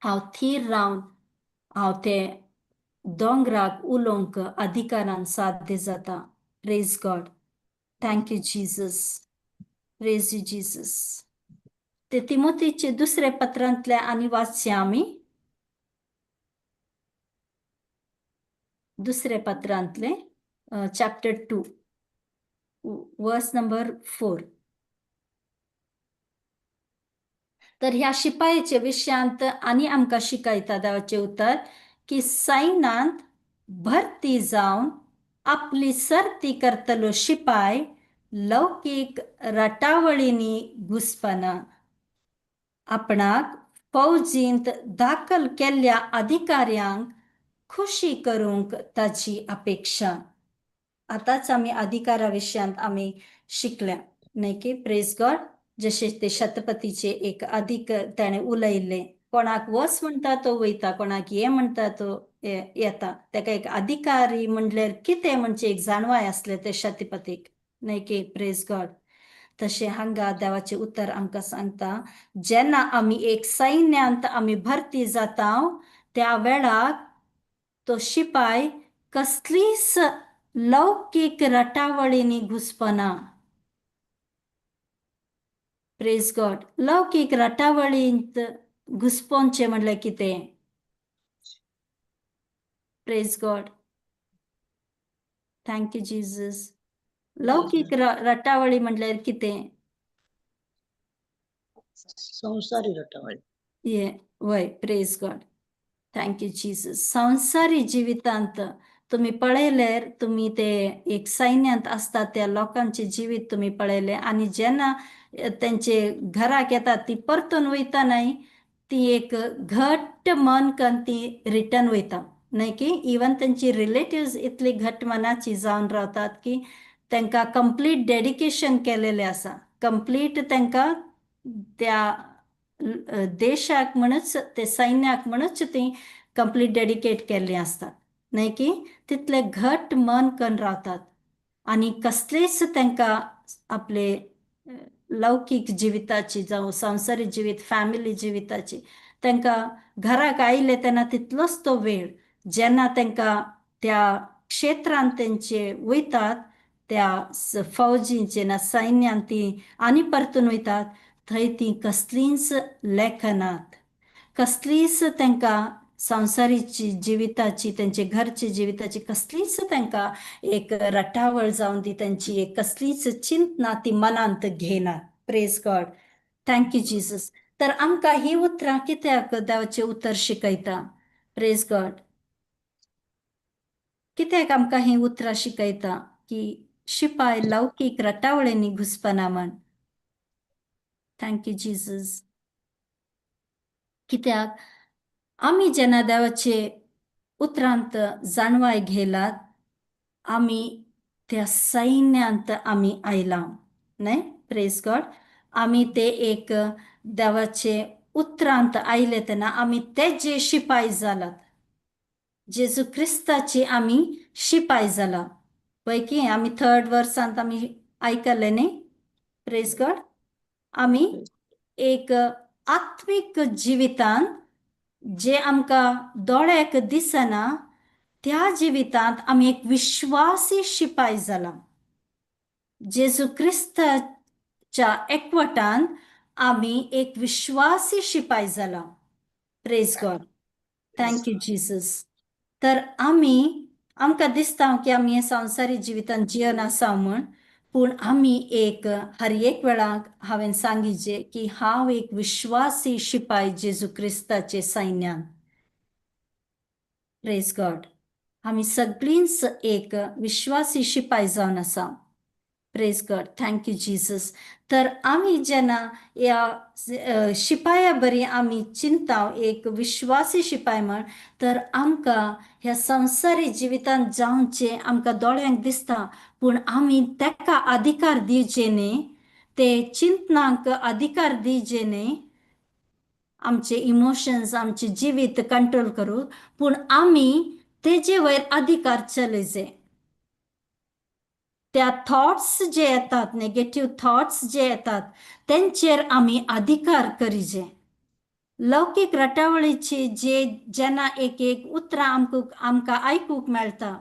हांव थीर रावन हांव ते दोंगराक उलोवंक अधिकारान साध्य जाता. Praise God. Thank you Jesus. Praise you Jesus. ते तिमोतीचे दुसऱ्या पत्रांतल्या आनी वाचया आमी. दुसऱ्या पत्रांतले चॅप्टर 2 वर्स नंबर 4. तर ह्या शिपायाच्या विशयांत आनी आमकां शिकयता देवाचें उतर की सैन्यांत भरती जावन आपली सर्ती करतलो शिपाय लौकीक रटावळींनी घुसपना. आपणाक फौजींत दाखल केल्ल्या अधिकाऱ्यांक खुशी करूंक ताची अपेक्षा. आतांच आमी अधिकारा विशयांत आमी शिकल्या न्हय की? प्रेज गॉड. जशें ते शतपतीचे एक अधिक ताणें उलयल्लें, कोणाक वच म्हणटा तो वयता, कोणाक ये म्हणटा तो येता. ताका एक अधिकारी म्हणल्यार कितें म्हणजे एक जाणवाय आसलें ते शतपतीक न्हय की? प्रेज गॉड. तशें हांगा देवाचें उतर आमकां सांगता, जेन्ना आमी एक सैन्यांत आमी भरती जाता त्या वेळार तो शिपाय कसलीच लौकीक रटावळींनी घुसपना. Praise God. लौकीक रटावळींत घुसपोवचें म्हणल्यार कितें? Praise God. Thank you Jesus. लौकीक रटावळी म्हणल्यार कितें? संवसारी रटावळी. ये वय. Praise God. Thank you Jesus. संवसारी जिवितांत तुमी पळयल्यार तुमी ते एक सैन्यांत आसता त्या लोकांचें जिवीत तुमी पळयलें आनी जेन्ना तेंचे घराक येतात ती परतून वयता न्हय, ती एक घट्ट मन कन्न ती रिटर्न वयता न्हय की? इवन तेंची रिलेटिव्स इतली घट्ट मनाची जावन रावतात की तांकां कंप्लीट डेडिकेशन केलेलें आसा, कंप्लीट तांकां त्या देशाक म्हणूच ते सैन्याक म्हणूच ती कंप्लीट डेडिकेट केल्ली आसतात न्हय की? तितले घट मन कन्न रावतात आनी कसलेच तांकां आपले लौकीक जिविताची जावं संवसारीक जिवीत, फॅमिली जिविताची, तांकां घराक आयले तेन्ना तितलोच तो वेळ. जेन्ना तांकां त्या क्षेत्रांत तेंचे वयतात, त्या फौजींचे ना सैन्यांत ती आनी परतून वयतात, थंय ती कसलींच लेखनात, कसलीच तांकां संवसारीची जिविताची, तेंचे घरचे जिविताची कसलीच तांकां एक रटावळ जावन दी, तेंची एक कसलीच चिंतना ती मनांत घेनात. Praise God. Thank you Jesus. तर आमकां ही उतरां कित्याक देवाचें उतर शिकयता? प्रेज गॉड. कित्याक आमकां ही उतरां शिकयता की शिपाय लौकीक रटावळींनी घुसपना म्हण? Thank you Jesus. कित्याक आमी जेन्ना देवाचे उतरांत जाणवाय घेयलात, आमी त्या सैन्यांत आमी आयला न्हय? प्रेज गॉड. आमी ते एक देवाचे उतरांत आयले तेन्ना आमी तेजे शिपाय जालात. जेजू क्रिस्ताची आमी शिपाय जाला पळय की आमी थर्ड वर्सांत आमी आयकलें न्ही? प्रेज गॉड. आमी एक आत्मीक जिवितांत जे आमकां दोळ्याक दिसना त्या जिवितांत आमी एक विश्वासी शिपाय जाला. जेजू क्रिस्ताच्या एकवटान आमी एक विश्वासी शिपाय जाला. Praise God. Thank you Jesus. तर आमी आमकां दिसता की आमी हे संवसारी जिवितांत जियन आसा म्हूण, पूण आमी एक हर एक वेळाक हांवें सांगिजे की हांव एक विश्वासी शिपाय जेजू क्रिस्ताचे सैन्यान. प्रेज गॉड. आमी सगळींच एक विश्वासी शिपाय जावन आसा. Praise God. Thank you Jesus. तर आमी जेन्ना ह्या शिपाया बरी आमी चिंता एक विश्वासी शिपाय म्हण, तर आमकां ह्या संवसारी जिवितांत जावचें आमकां दोळ्यांक दिसता, पूण आमी ताका अधिकार दिवचे न्ही, ते चिंतनाक अधिकार दिवचे न्ही, आमचे इमोशन्स, आमचे जिवीत कंट्रोल करूं, पूण आमी तेजे वयर अधिकार चलयचे. त्या थॉट्स जे येतात, नेगेटीव थॉट्स जे येतात, तेंचेर आमी अधिकार करीजे. लौकीक रटावळीची जे जेन्ना एक एक उतरां आमकां आयकूंक मेळटा,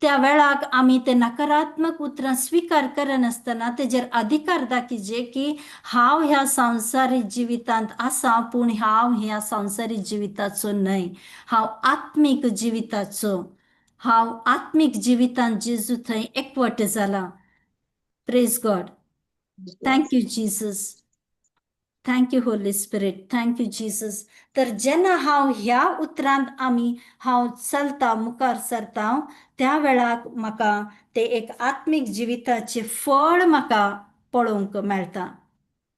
त्या वेळाक आमी ते नकारात्मक उतरां स्विकार करनासतना तेजेर अधिकार दाखयचे की हांव ह्या संवसारीक जिवितांत आसा, पूण हांव ह्या संवसारीक जिविताचो न्हय, हांव आत्मीक जिविताचो. हांव आत्मीक जिवितांत जेजू थंय एकवट जाला. Praise God. Thank you Jesus. Thank you Holy Spirit. Thank you Jesus. तर जेन्ना हांव ह्या उतरांत आमी हांव चलता, मुखार सरता, त्या वेळाक म्हाका ते एक आत्मीक जिविताचें फळ म्हाका पळोवंक मेळटा.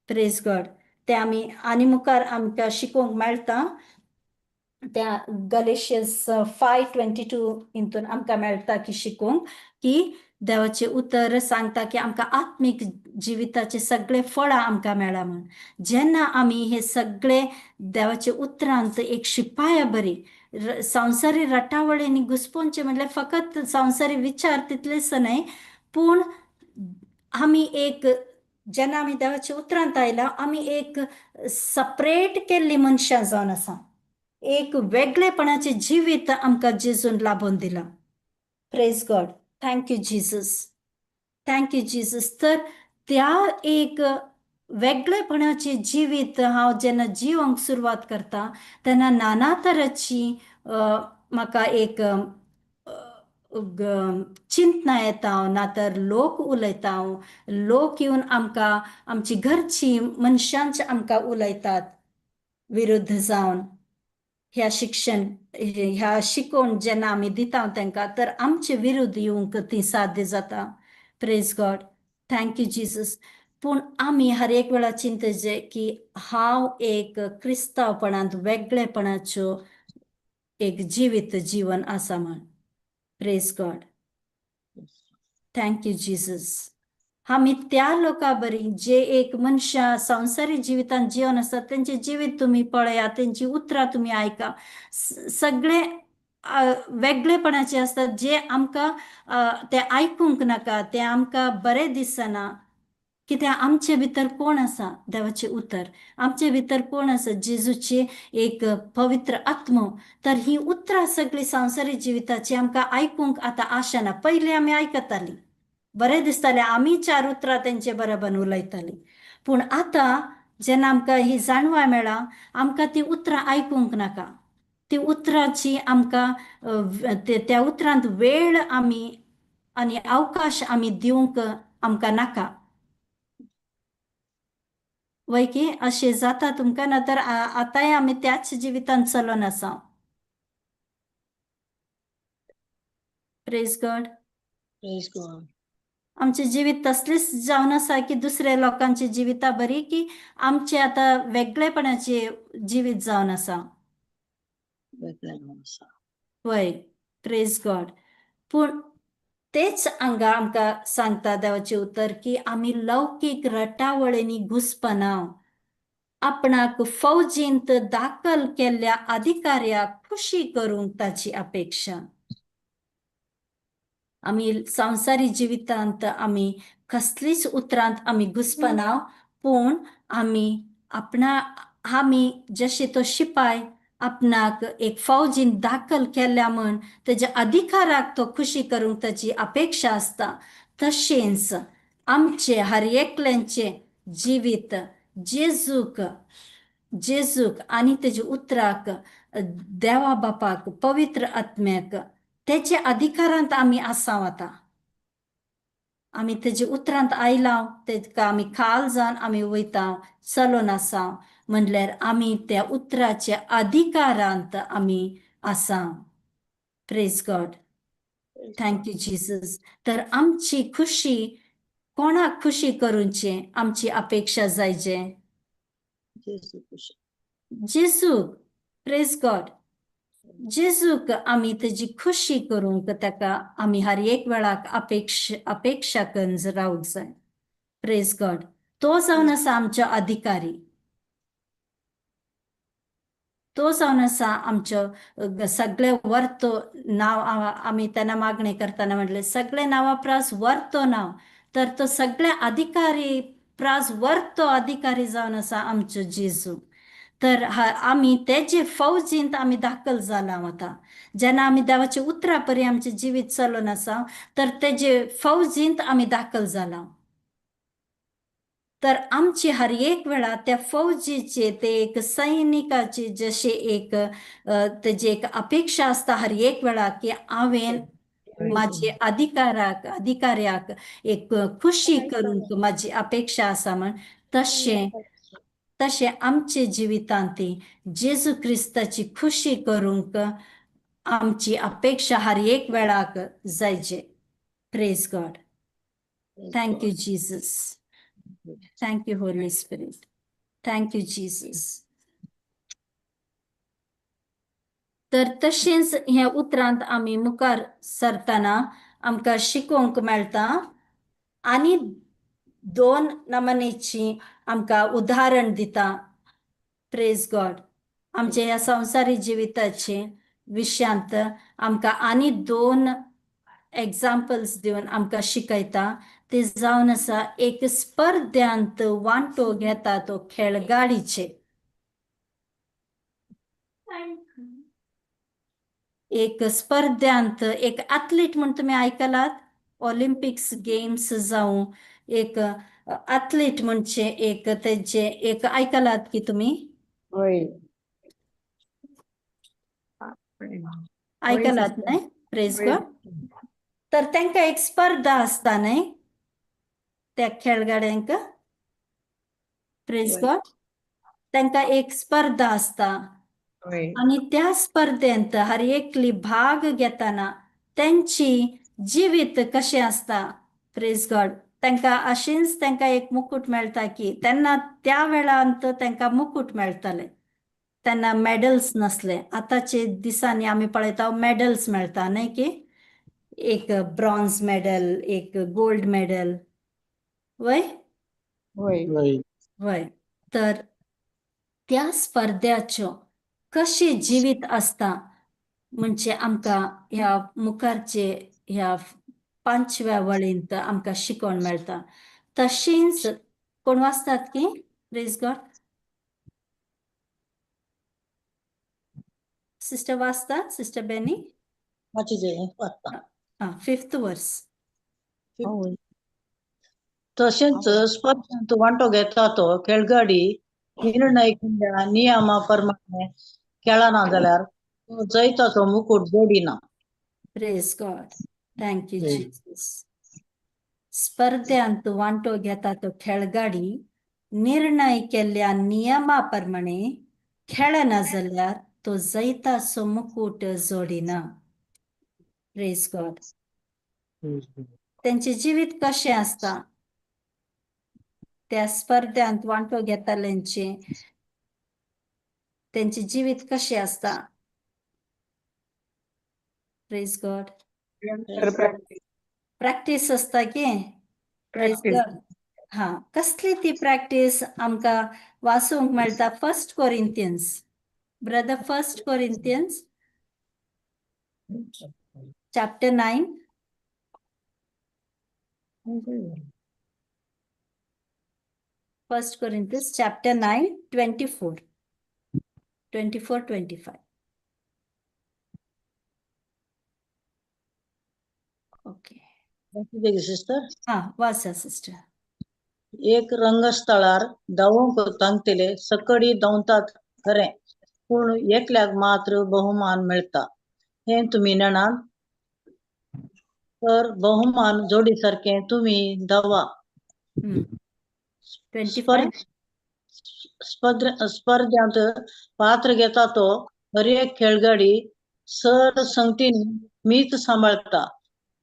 Praise God. ते आमी आनी मुखार आमकां शिकोवंक मेळटा. त्या गलेशियस 5:22 हितून आमकां मेळटा की शिकोवंक की देवाचें उतर सांगता की आमकां आत्मीक जिविताचे सगळे फळां आमकां मेळा म्हूण. जेन्ना आमी हे सगळे देवाचे उतरांत एक शिपाया बरी संवसारी रटावळींनी घुसपोवचें म्हणल्यार फकत संवसारी विचार तितलेच न्हय, पूण आमी एक जेन्ना आमी देवाच्या उतरांत आयला आमी एक सपरेट केल्ली मनशां जावन आसा. एक वेगळेपणाचें जिवीत आमकां जेजून लाभोवन दिलां. Praise God. Thank you Jesus. Thank you Jesus. तर त्या एक वेगळेपणाचें जिवीत हांव जेन्ना जिवंक सुरवात करता तेन्ना नाना तराची म्हाका एक चिंतना येता, ना तर लोक उलयता, लोक येवन आमकां आमची घरची मनशांच आमकां उलयतात विरुद्ध जावन. ह्या शिक्षण ह्या शिकोवण जेन्ना आमी दिता तांकां तर आमचे विरुद्ध येवंक ती साध्य जाता. Praise God. Thank you Jesus. पूण आमी हर एक वेळा चिंतचे की हांव एक क्रिस्तांवपणांत वेगळेपणाच्यो एक जिवीत जीवन आसा म्हण. Praise God. Thank you Jesus. आमी त्या लोकां बरी जे एक मनशां संवसारीक जिवितांत जिवन आसतात तेंचें जिवीत तुमी पळयात, तेंची उतरां तुमी आयका, सगळे वेगळेपणाचे आसतात जे आमकां ते आयकूंक नाका, ते आमकां बरें दिसना. कित्याक आमचे भितर कोण आसा? देवाचें उतर. आमचे भितर कोण आसा? जेजूची एक पवित्र आत्मो. तर ही उतरां सगळीं संवसारीक जिविताची आमकां आयकूंक आतां आशा ना. पयलीं आमी आयकतालीं, बरें दिसतालें, आमी चार उतरां तेंचे बरोबर उलयतालीं. पूण आतां जेन्ना आमकां ही जाणवाय मेळ्ळा आमकां ती उतरां आयकूंक नाका. ती उतरांची आमकां त्या उतरांत वेळ आमी आनी अवकाश आमी दिवंक आमकां नाका. वय की अशें जाता तुमकां? ना तर आतांय आमी त्याच जिवितांत चलोन आसा. Praise God. Praise God. आमचें जिवीत तसलेंच जावन आसा की दुसऱ्या लोकांची जिवितां बरी की आमचें आतां वेगळेपणाचें जिवीत जावन आसा. वय. Praise God. पूण तेच हांगा आमकां सांगता देवाचें उतर की आमी लौकीक रटावळींनी घुसपना, आपणाक फौजींत दाखल केल्ल्या अधिकाऱ्याक खुशी करूंक ताची अपेक्षा. आमी संवसारी जिवितांत आमी कसलीच उतरांत आमी घुसपना, पूण आमी आपणा आमी जशे तो शिपाय आपणाक एक फौजीन दाखल केल्या म्हण तेज्या अधिकाराक तो खुशी करूंक ताची अपेक्षा आसता, तशेंच आमचे हर एकल्यांचें जिवीत जेजूक जेजूक आनी तेज्या उतराक, देवा बापाक, पवित्र आत्म्याक तेच्या अधिकारांत आमी आसा. आतां आमी तेजे उतरांत आयला, तेका आमी खाल जावन आमी वयता चलोन आसा म्हणल्यार आमी त्या उतराच्या अधिकारांत आमी आसा. Praise God. Thank you Jesus. तर आमची खुशी कोणाक खुशी करूचे आमची अपेक्षा जायचे? जेजूक. Praise God. जेजूक आमी तेजी खुशी करूंक ताका आमी हर एक वेळाक अपेक्षा अपेक्षा करून रावंक जाय. Praise God. तो जावन आसा आमचो अधिकारी, तो जावन आसा आमचो सगळे वर्तो नांव. आमी तेन्ना मागणें करतना म्हटलें सगळे नांवा प्रास वर्तो नांव, तर तो सगळे अधिकारी प्रास वर्तो अधिकारी जावन आसा आमचो जेजू. तर आमी तेजे फौजींत आमी दाखल जाला आतां. जेन्ना आमी देवाच्या उतरा परी आमचें जिवीत चलोवन आसा तर तेजे फौजींत आमी दाखल जाला. तर आमची हर एक वेळा त्या फौजीचे ते एक सैनिकाची जशे एक तेजी एक अपेक्षा आसता हर एक वेळा की हांवें माझे अधिकाराक अधिकाऱ्याक एक खुशी करूंक माझी अपेक्षा आसा म्हण, तशें तशें आमचे जिवितांत जेजू क्रिस्ताची खुशी करूंक आमची अपेक्षा हर एक वेळाक जायचे. Praise God. Thank you Jesus. Thank you Holy Spirit. Thank you Jesus. तर तशेंच ह्या उतरांत आमी मुखार सरतना आमकां शिकोवंक मेळटा आनी दोन नमनेची आमकां उदाहरण दिता. प्रेज गॉड. आमच्या ह्या संवसारी जिविताचे विशयांत आमकां आनी दोन एग्जाम्पल्स दिवन आमकां शिकयता. ते जावन आसा एक स्पर्ध्यांत वांटो घेता तो खेळगाडीचे. एक स्पर्ध्यांत एक एथलीट म्हूण तुमी आयकलात, ऑलिम्पिक्स गेम्स जावं एक एथलीट म्हणजे एक तेजे एक आयकलात की तुमी? वय. आयकलात न्हय? Praise God. तर तांकां एक स्पर्धा आसता न्हय त्या खेळगड्यांक? प्रेज गॉड. तांकां एक स्पर्धा आसता आनी त्या स्पर्धेंत हर एकली भाग घेतना तेंची जिवीत कशें आसता. प्रेज गॉड. तांकां अशेंच तांकां एक मुकूट मेळटा की तेन्ना त्या वेळांत तांकां मुकूट मेळटाले, तेन्ना मॅडल्स नासले. आतांचे दिसांनी आमी पळयता मॅडल्स मेळटा न्हय की एक ब्रॉन्ज मॅडल, एक गोल्ड मॅडल. वय? वय. वय. तर त्या स्पर्ध्याच्यो कशें जिवीत आसता म्हणजे आमकां ह्या मुखारचे ह्या पांचव्या वळींत आमकां शिकोवण मेळटा. तशेंच कोण वाचतात की? प्रेज गॉड. सिस्टर वाचता? सिस्टर बेनी? वाचीत वाचता. आं, फिफ्थ वर्स. तशेंच स्पर्धेंत वांटो घेता तो खेळगाडी निर्णय केल्ल्या नियमा प्रमाणे खेळना जाल्यार तो जैताचो मुकूट जोडिना. Praise God. Thank you Jesus. स्पर्ध्यांत वांटो घेता तो खेळगाडी निर्णय केल्ल्या नियमा प्रमाणे खेळना जाल्यार तो जैताचो मुकूट जोडिना. प्रेज गॉड. तेंचें जिवीत कशें आसता त्या स्पर्ध्यांत वांटो घेताल्यांचें तेंचें जिवीत कशें आसता? Praise God. Practice आसता की? प्रेज गॉड. हा, कसली ती प्रॅक्टीस आमकां वाचूंक मेळटा First Corinthians, brother, First Corinthians chapter 9, First Corinthians chapter 9, 24, 24, 25. Okay. Sister. हा, वाचा सिस्टर. एक रंगस्थळार धांवूंक तांकतले सकडी धांवतात खरें, पूण एकल्याक मात्र बहुमान मेळटा हें तुमी नेणात? तर बहुमान जोडी सारकें तुमी धांवा. 25. स्पर्ध्यांत पात्र घेता तो हर एक खेळगाडी सर संगतीन मीत सांबाळटा.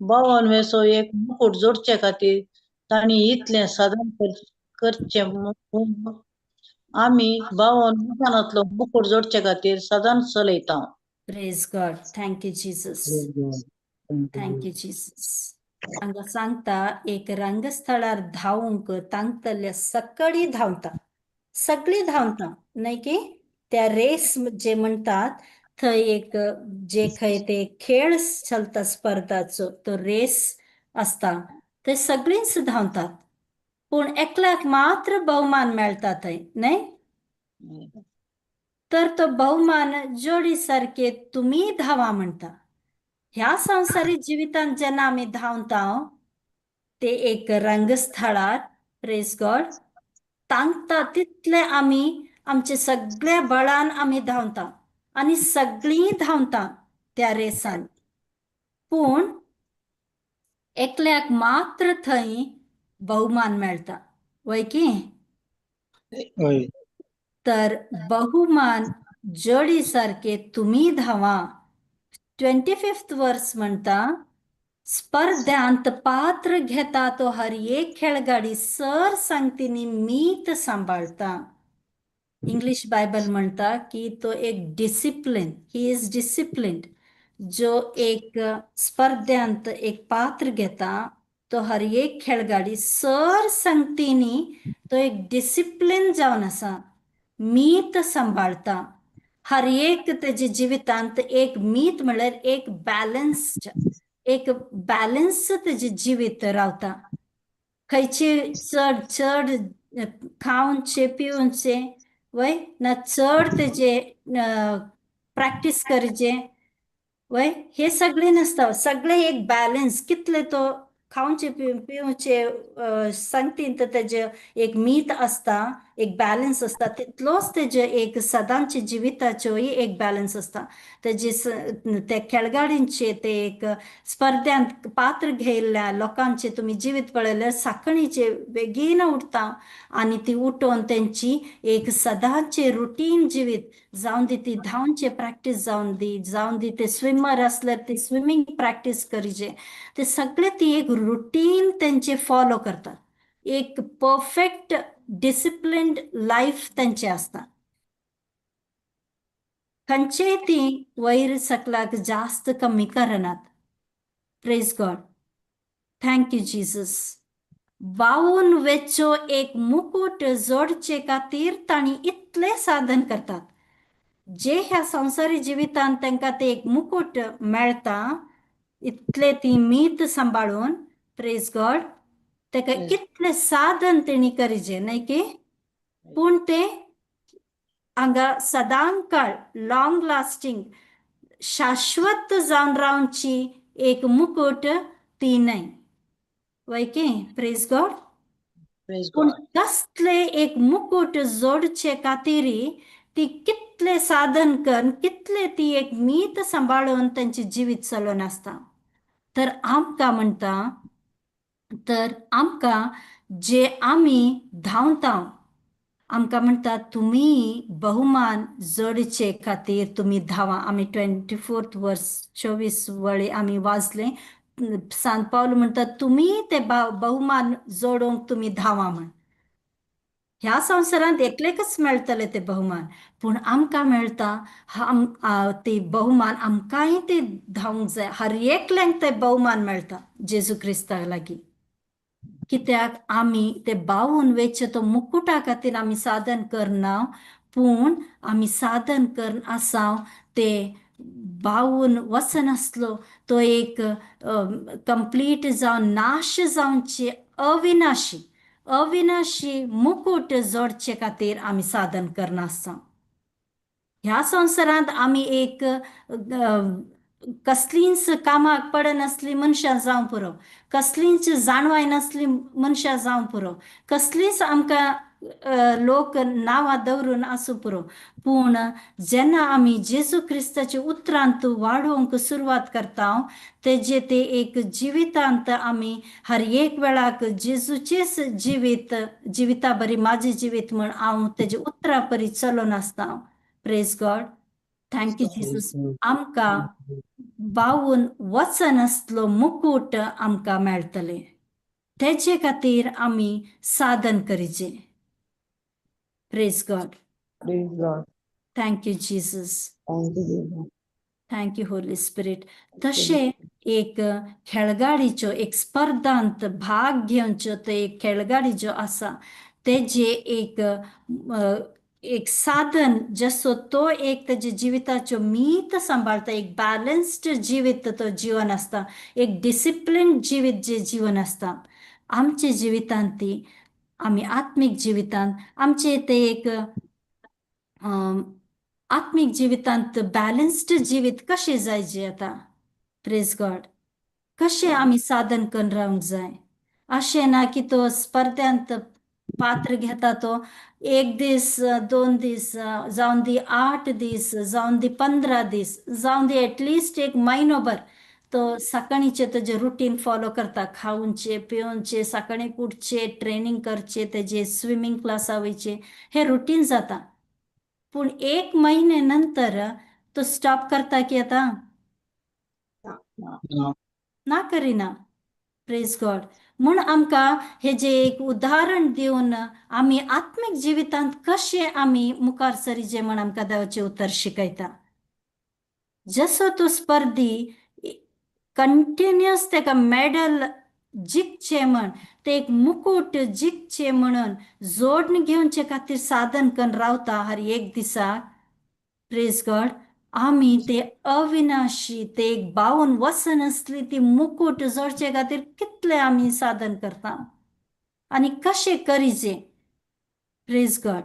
52 वेसो एक मुकूट जोडचे खातीर तांणी इतलें साधन करचें म्हूण आमी 52 वर्सांतलो मुकूट जोडचे खातीर साधन चलयता. Praise God. Thank you Jesus. Thank you Jesus. हांगा सांगता एक रंगस्थळार धांवूंक तांकतले सगळीं धांवता, सगळीं धांवता न्हय की त्या रेस जे म्हणटात थंय एक जे खंय ते खेळ चलता स्पर्धाचो तो रेस आसता, ते सगळींच धांवतात पूण एकल्याक मात्र भोवमान मेळटा थंय न्हय? तर तो बहुमान जोडी सारके तुमी धावा म्हणटा. ह्या संवसारी जिवितांत जेन्ना आमी धांवता ते एक रंगस्थळार, प्रेज गॉड, तांकता तितले आमी आमचे सगळे बळान आमी धांवता आनी सगळीं धांवता त्या रेसान, पूण एकल्याक मात्र थंय बहुमान मेळटा, वय की? हय. तर बहुमान जोडी सारके तुमी धावा. 25th वर्स म्हणटा, स्पर्ध्यांत पात्र घेता तो हर एक खेळगाडी सर सांगतीनी मीत सांबाळता. इंग्लिश बायबल म्हणटा की तो एक डिसिप्लीन, he is disciplined. जो एक स्पर्ध्यांत एक पात्र घेता तो हर एक खेळगाडी सर संगतीनी तो एक डिसिप्लीन जावन आसा, मीत सांबाळता. हर एक तेजे जिवितांत एक मीत म्हणल्यार एक बॅलन्स्ड, एक बॅलन्स तेजें जिवीत रावता. खंयचे चड चड खावचे पिवचे वय ना, चड तेजे प्रॅक्टीस करचे वय, हे सगळे नासता. सगळे एक बॅलन्स, कितले तो खावचे पिवचे संगतीन तेजे एक मीत आसता, एक बॅलन्स आसता, तितलोच तेजे एक सदांचे जिविताचोय एक बॅलन्स आसता. तेजे ते खेळगाडींचे ते एक स्पर्ध्यांत पात्र घेयल्ल्या लोकांचे तुमी जिवीत पळयल्यार साकणीचे बेगीन उठता आनी ती उठोवन तेंची एक सदांचे रुटीन जिवीत जावन दी, ती धांवचे प्रॅक्टीस जावन दी, जावन दी ते स्विमर आसल्यार ती स्विमींग प्रॅक्टीस करीचे, ते सगळे ती एक रुटीन तेंचे फॉलो करतात. एक परफेक्ट डिसिप्लिन्ड लायफ तेंचे आसता. खंयचेय ती वयर सकलाक जास्त कमी करनात. Praise God, thank you Jesus. बावून वेचो एक मुकूट जोडचे खातीर तांणी इतलें साधन करतात. जे ह्या संवसारी जिवितांत तांकां ते एक मुकूट मेळटा, इतले ती मीत सांबाळून, प्रेज गॉड, ताका कितले साधन तेणी करीचे न्हय की, पूण ते हांगा सदांकाळ लॉंग लास्टींग शाश्वत जावन रावची एक मुकूट ती न्हय, वय की? Praise God. Praise पूण गॉड. कसले एक मुकूट जोडचे खातीर ती कितले साधन करून, कितले ती एक मीत सांबाळून तेंचे जिवीत चलोवन आसता. तर आमकां म्हणटा, तर आमकां जे आमी धांवता, आमकां म्हणटा तुमी बहुमान जोडचे खातीर तुमी धावा. आमी 24th वर्स, 24 वळी आमी वाचले. सांत पावल म्हणटा तुमी ते बहुमान जोडूंक तुमी धावा म्हण. ह्या संवसारांत एकलेकच मेळटले ते बहुमान, पूण आमकां मेळटा ते बहुमान, आमकांय ते धांवंक जाय. हर एकल्यांक ते बहुमान मेळटा जेजू क्रिस्ता लागीं, कित्याक आमी ते बावून वेचे तो मुकुटा खातीर आमी साधन करना, पूण आमी साधन करून आसा ते बावून वचनासलो तो एक कंप्लीट जावन नाश जावचे अविनाशी अविनाशी मुकूट जोडचे खातीर आमी साधन करना आसा. ह्या संवसारांत आमी एक कसलींच कामाक पडनासली मनशां जावं पुरो, कसलींच जाणवाय नासली मनशां जावं पुरो, कसलीच आमकां लोक नांवां दवरून आसूं पुरो, पूण जेन्ना आमी जेजू क्रिस्ताच्या उतरांत वाडोवंक सुरवात करता, तेजे ते एक जिवितांत आमी हर एक वेळाक जेजूचेच जिवीत, जिविता बरी माझे जिवीत म्हण हांव तेजे उतरां परी चलोन आसता. Praise God, thank you Jesus. आमकां बावून वचनासलो मुकूट आमकां मेळटले, तेजे खातीर आमी साधन करीचे. Praise God. Praise God. Thank you Jesus. Thank you Jesus. Thank you Holy Spirit. तशें एक खेळगाडीच्यो एक स्पर्धांत भाग घेवच्यो ते एक खेळगाडी ज्यो आसा तेजे एक एक साधन, जसो तो एक तेजे जिविताच्यो मीत सांबाळता, एक बॅलन्स्ड जिवीत तो जीवन आसता, एक डिसिप्लीन जिवीत जे जीवन आसता. आमच्या जिवितांत ती आमी आत्मीक जिवितांत आमचे ते एक आत्मीक जिवितांत बॅलन्स्ड जिवीत कशें जाय जे आतां. प्रेज गॉड. कशें आमी साधन करून रावंक जाय. अशें ना की तो स्पर्ध्यांत पात्र घेता तो एक दीस, 2 दीस जावन दी, 8 दीस जावन दी, 15 दीस जावन दी, एटलिस्ट एक म्हयनोभर तो सकाळीचे तेजे रुटीन फॉलो करता, खावचे पिवचे, सकाळी उठचे, ट्रेनिंग करचे, तेजे स्विमींग क्लासा वयचे, हे रुटीन जाता. पूण एक महिने नंतर तो स्टॉप करता की आतां? ना. ना, करिना. प्रेज गॉड. म्हूण आमकां हे जे एक उदाहरण दिवन आमी आत्मीक जिवितांत कशें आमी मुखार सरीचे म्हण आमकां देवाचें उतर शिकयता. जसो तो स्पर्धी कंटिन्युअस ताका मेडल जिखचें म्हण, ते एक मुकूट जिखचें म्हणून जोडणी घेवचे खातीर साधन करून रावता हर एक दिसाक. प्रेज गॉड. आमी ते अविनाशी, ते एक बावन वसन आसली ती मुकूट जोडचे खातीर कितले आमी साधन करता आनी कशें करीजे. प्रेज गॉड.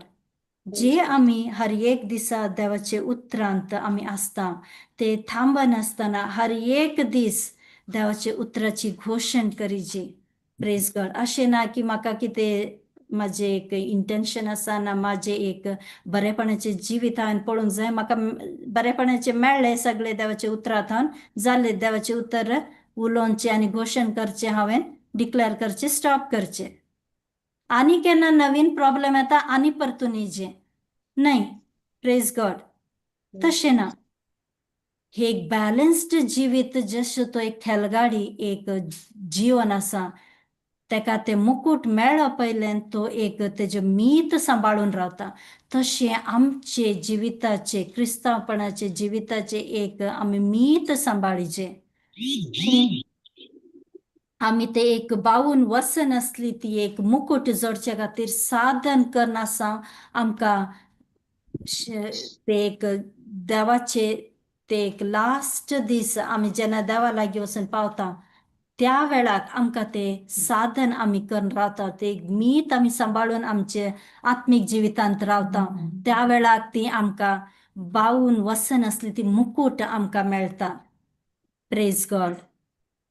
जे आमी हर एक दिसा देवाचे उतरांत आमी आसता, ते थांबनासतना हर एक दीस देवाचे उतराची घोशण करीजे. प्रेज गॉड. अशें ना की म्हाका कितें म्हाजें एक इंटेन्शन आसा ना म्हाजें एक बरेपणाचें जिवीत हांवें पळोवंक जाय, म्हाका बरेपणाचें मेळ्ळें सगळें देवाचे उतरांत जालें, देवाचें उतर उलोवचें आनी घोशण करचें, हांवें डिक्लेअर करचें, स्टॉप करचें, आनी केन्ना नवीन प्रॉब्लेम येता आनी परतून येयचें न्हय. प्रेज गॉड. तशें ना. हे एक बॅलन्स्ड जिवीत, जशें तो एक खेलगाडी एक जीवन आसा, तेका ते मुकूट मेळ्ळो पयल्यान तो एक तेजे मीत सांबाळून रावता, तशें आमचे जिविताचे, क्रिस्तांवपणाचे जिविताचे एक आमी मीत सांबाळीचे. आमी ते एक बावून वसन आसली ती एक मुकूट जोडचे खातीर साधन करनासा आमकां ते एक देवाचे ते एक लास्ट दीस आमी जेन्ना देवा लागीं वचून पावता, त्या वेळाक आमकां ते साधन आमी करून रावता, ते एक मीत आमी सांबाळून आमचे आत्मीक जिवितांत रावता, त्या वेळाक ती आमकां बावून वसन आसली ती मुकूट आमकां मेळटा. Praise God.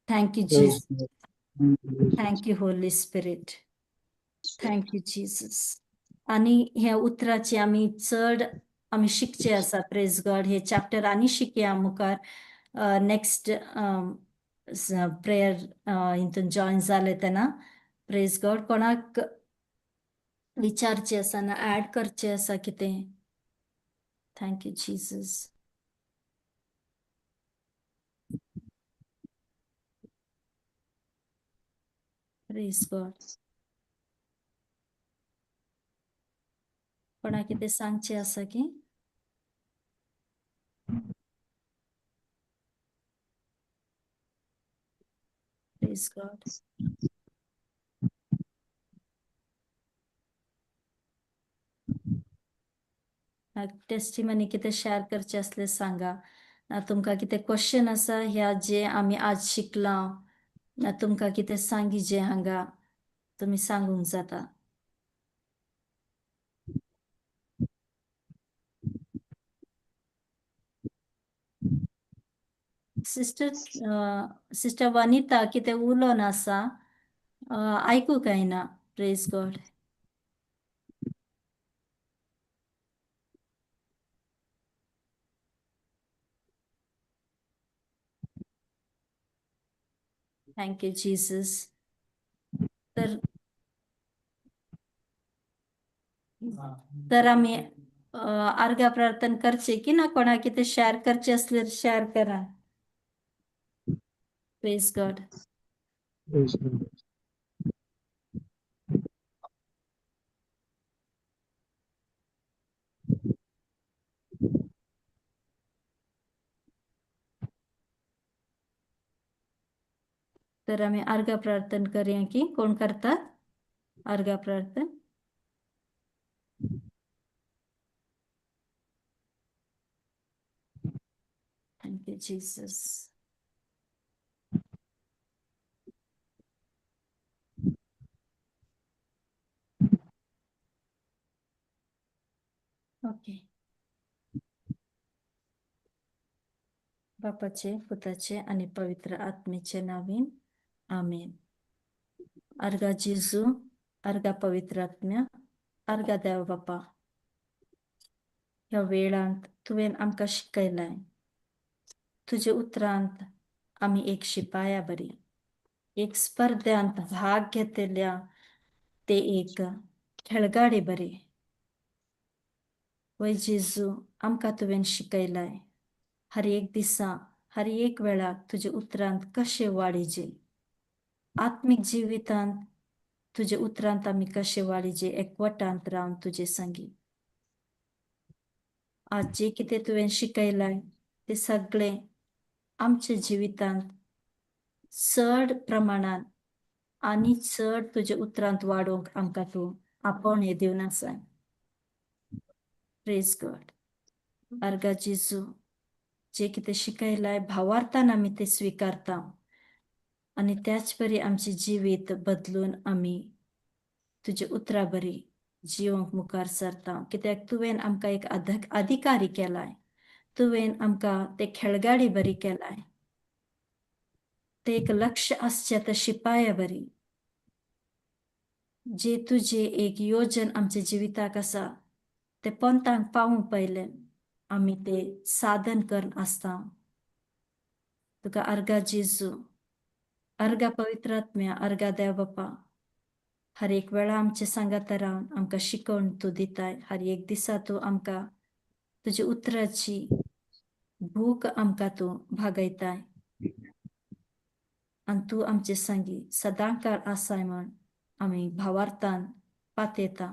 Thank you Jesus. Thank you Holy Spirit. Thank you Jesus. आनी ह्या उतराचे आमी चड आमी शिकचे आसा. प्रेज गॉड. हे चॅप्टर आनी शिकया मुखार. नेक्स्ट प्रेयर हितून जॉयन जाले तेन्ना. प्रेज गॉड. कोणाक विचारचे आसा ना ऍड करचे आसा कितें? Thank you Jesus. Praise God. कोणाक कितें सांगचें आसा की? Praise God. Testimony कितें शेअर करचे असले सांगा ना, तुमकां कितें क्वेश्चन आसा ह्या जे आमी आज शिकलां ना, तुमकां कितें सांगी जे हांगा तुमी सांगूंक जाता. सिस्टर, सिस्टर वनिता कितें उलोवन आसा, आयकूंक येना. Praise God. Thank you Jesus. तर तर आमी अर्घा प्रार्थना करचे की ना, कोणाक कितें शेअर करचे असल्यार शेअर करा. Praise God. Praise God. तर आमी अर्घा प्रार्थना करया की कोण करतात अर्घा प्रार्थना? Thank you Jesus. Okay. बापाचे, पुताचे आनी पवित्र आत्मेचे नावीन, आमेन. अर्गा जेजू, अर्गा पवित्र आत्म्या, अर्गा देव बापा, ह्या वेळांत तुवें आमकां शिकयलाय. तुजे उतरांत आमी एक शिपाया बरी, एक स्पर्ध्यांत भाग घेतल्या ते एक खेळगाडी बरी. वय जेजू, आमकां तुवें शिकयलाय हर एक दिसा, हर एक वेळाक तुजे उतरांत कशें वाडीजे, आत्मीक जिवितांत तुजे उतरांत आमी कशें वाडीजे, एकवटांत रावन तुजे संगी. आज जे कितें तुवें शिकयलाय ते सगळें आमच्या जिवितांत चड प्रमाणांत आनी चड तुजे उतरांत वाडोवंक आमकां तूं आपोवणें दिवन आसाय. प्रेज गॉड. अर्गा जेजू, जे कितें शिकयलाय भावार्थान आमी ते स्विकारता आनी त्याच परी आमचें जिवीत बदलून आमी तुजे उतरां बरी जिवंक मुखार सरता, कित्याक तुवें आमकां एक अधिकारी केलाय. तुवें आमकां ते खेळगाडी बरी केलाय, ते एक लक्ष आसचें त्या शिपाया बरी, जे तुजे एक योजन आमच्या जिविताक आसा ते पंतांक पावूंक पयलें आमी ते साधन करून आसता. तुका अर्गा जेजू, अर्गा पवित्र आत्म्या, अर्गा देव बापा. हर एक वेळा आमचे सांगाता रावन आमकां शिकवण तूं दिताय. हर एक दिसा तूं आमकां तुज्या उतराची भूक आमकां तूं भागयताय आनी तूं आमचे संगी सदां काळ आसाय म्हण आमी भावार्थान पातयेता.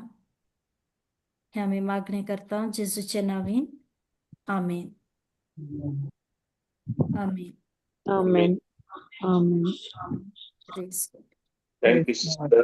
हें आमी मागणें करता जेजूचे नांवीन, आमेन, आमेन. Amen. Amen. Praise God. Thank you, Praise God. Sister.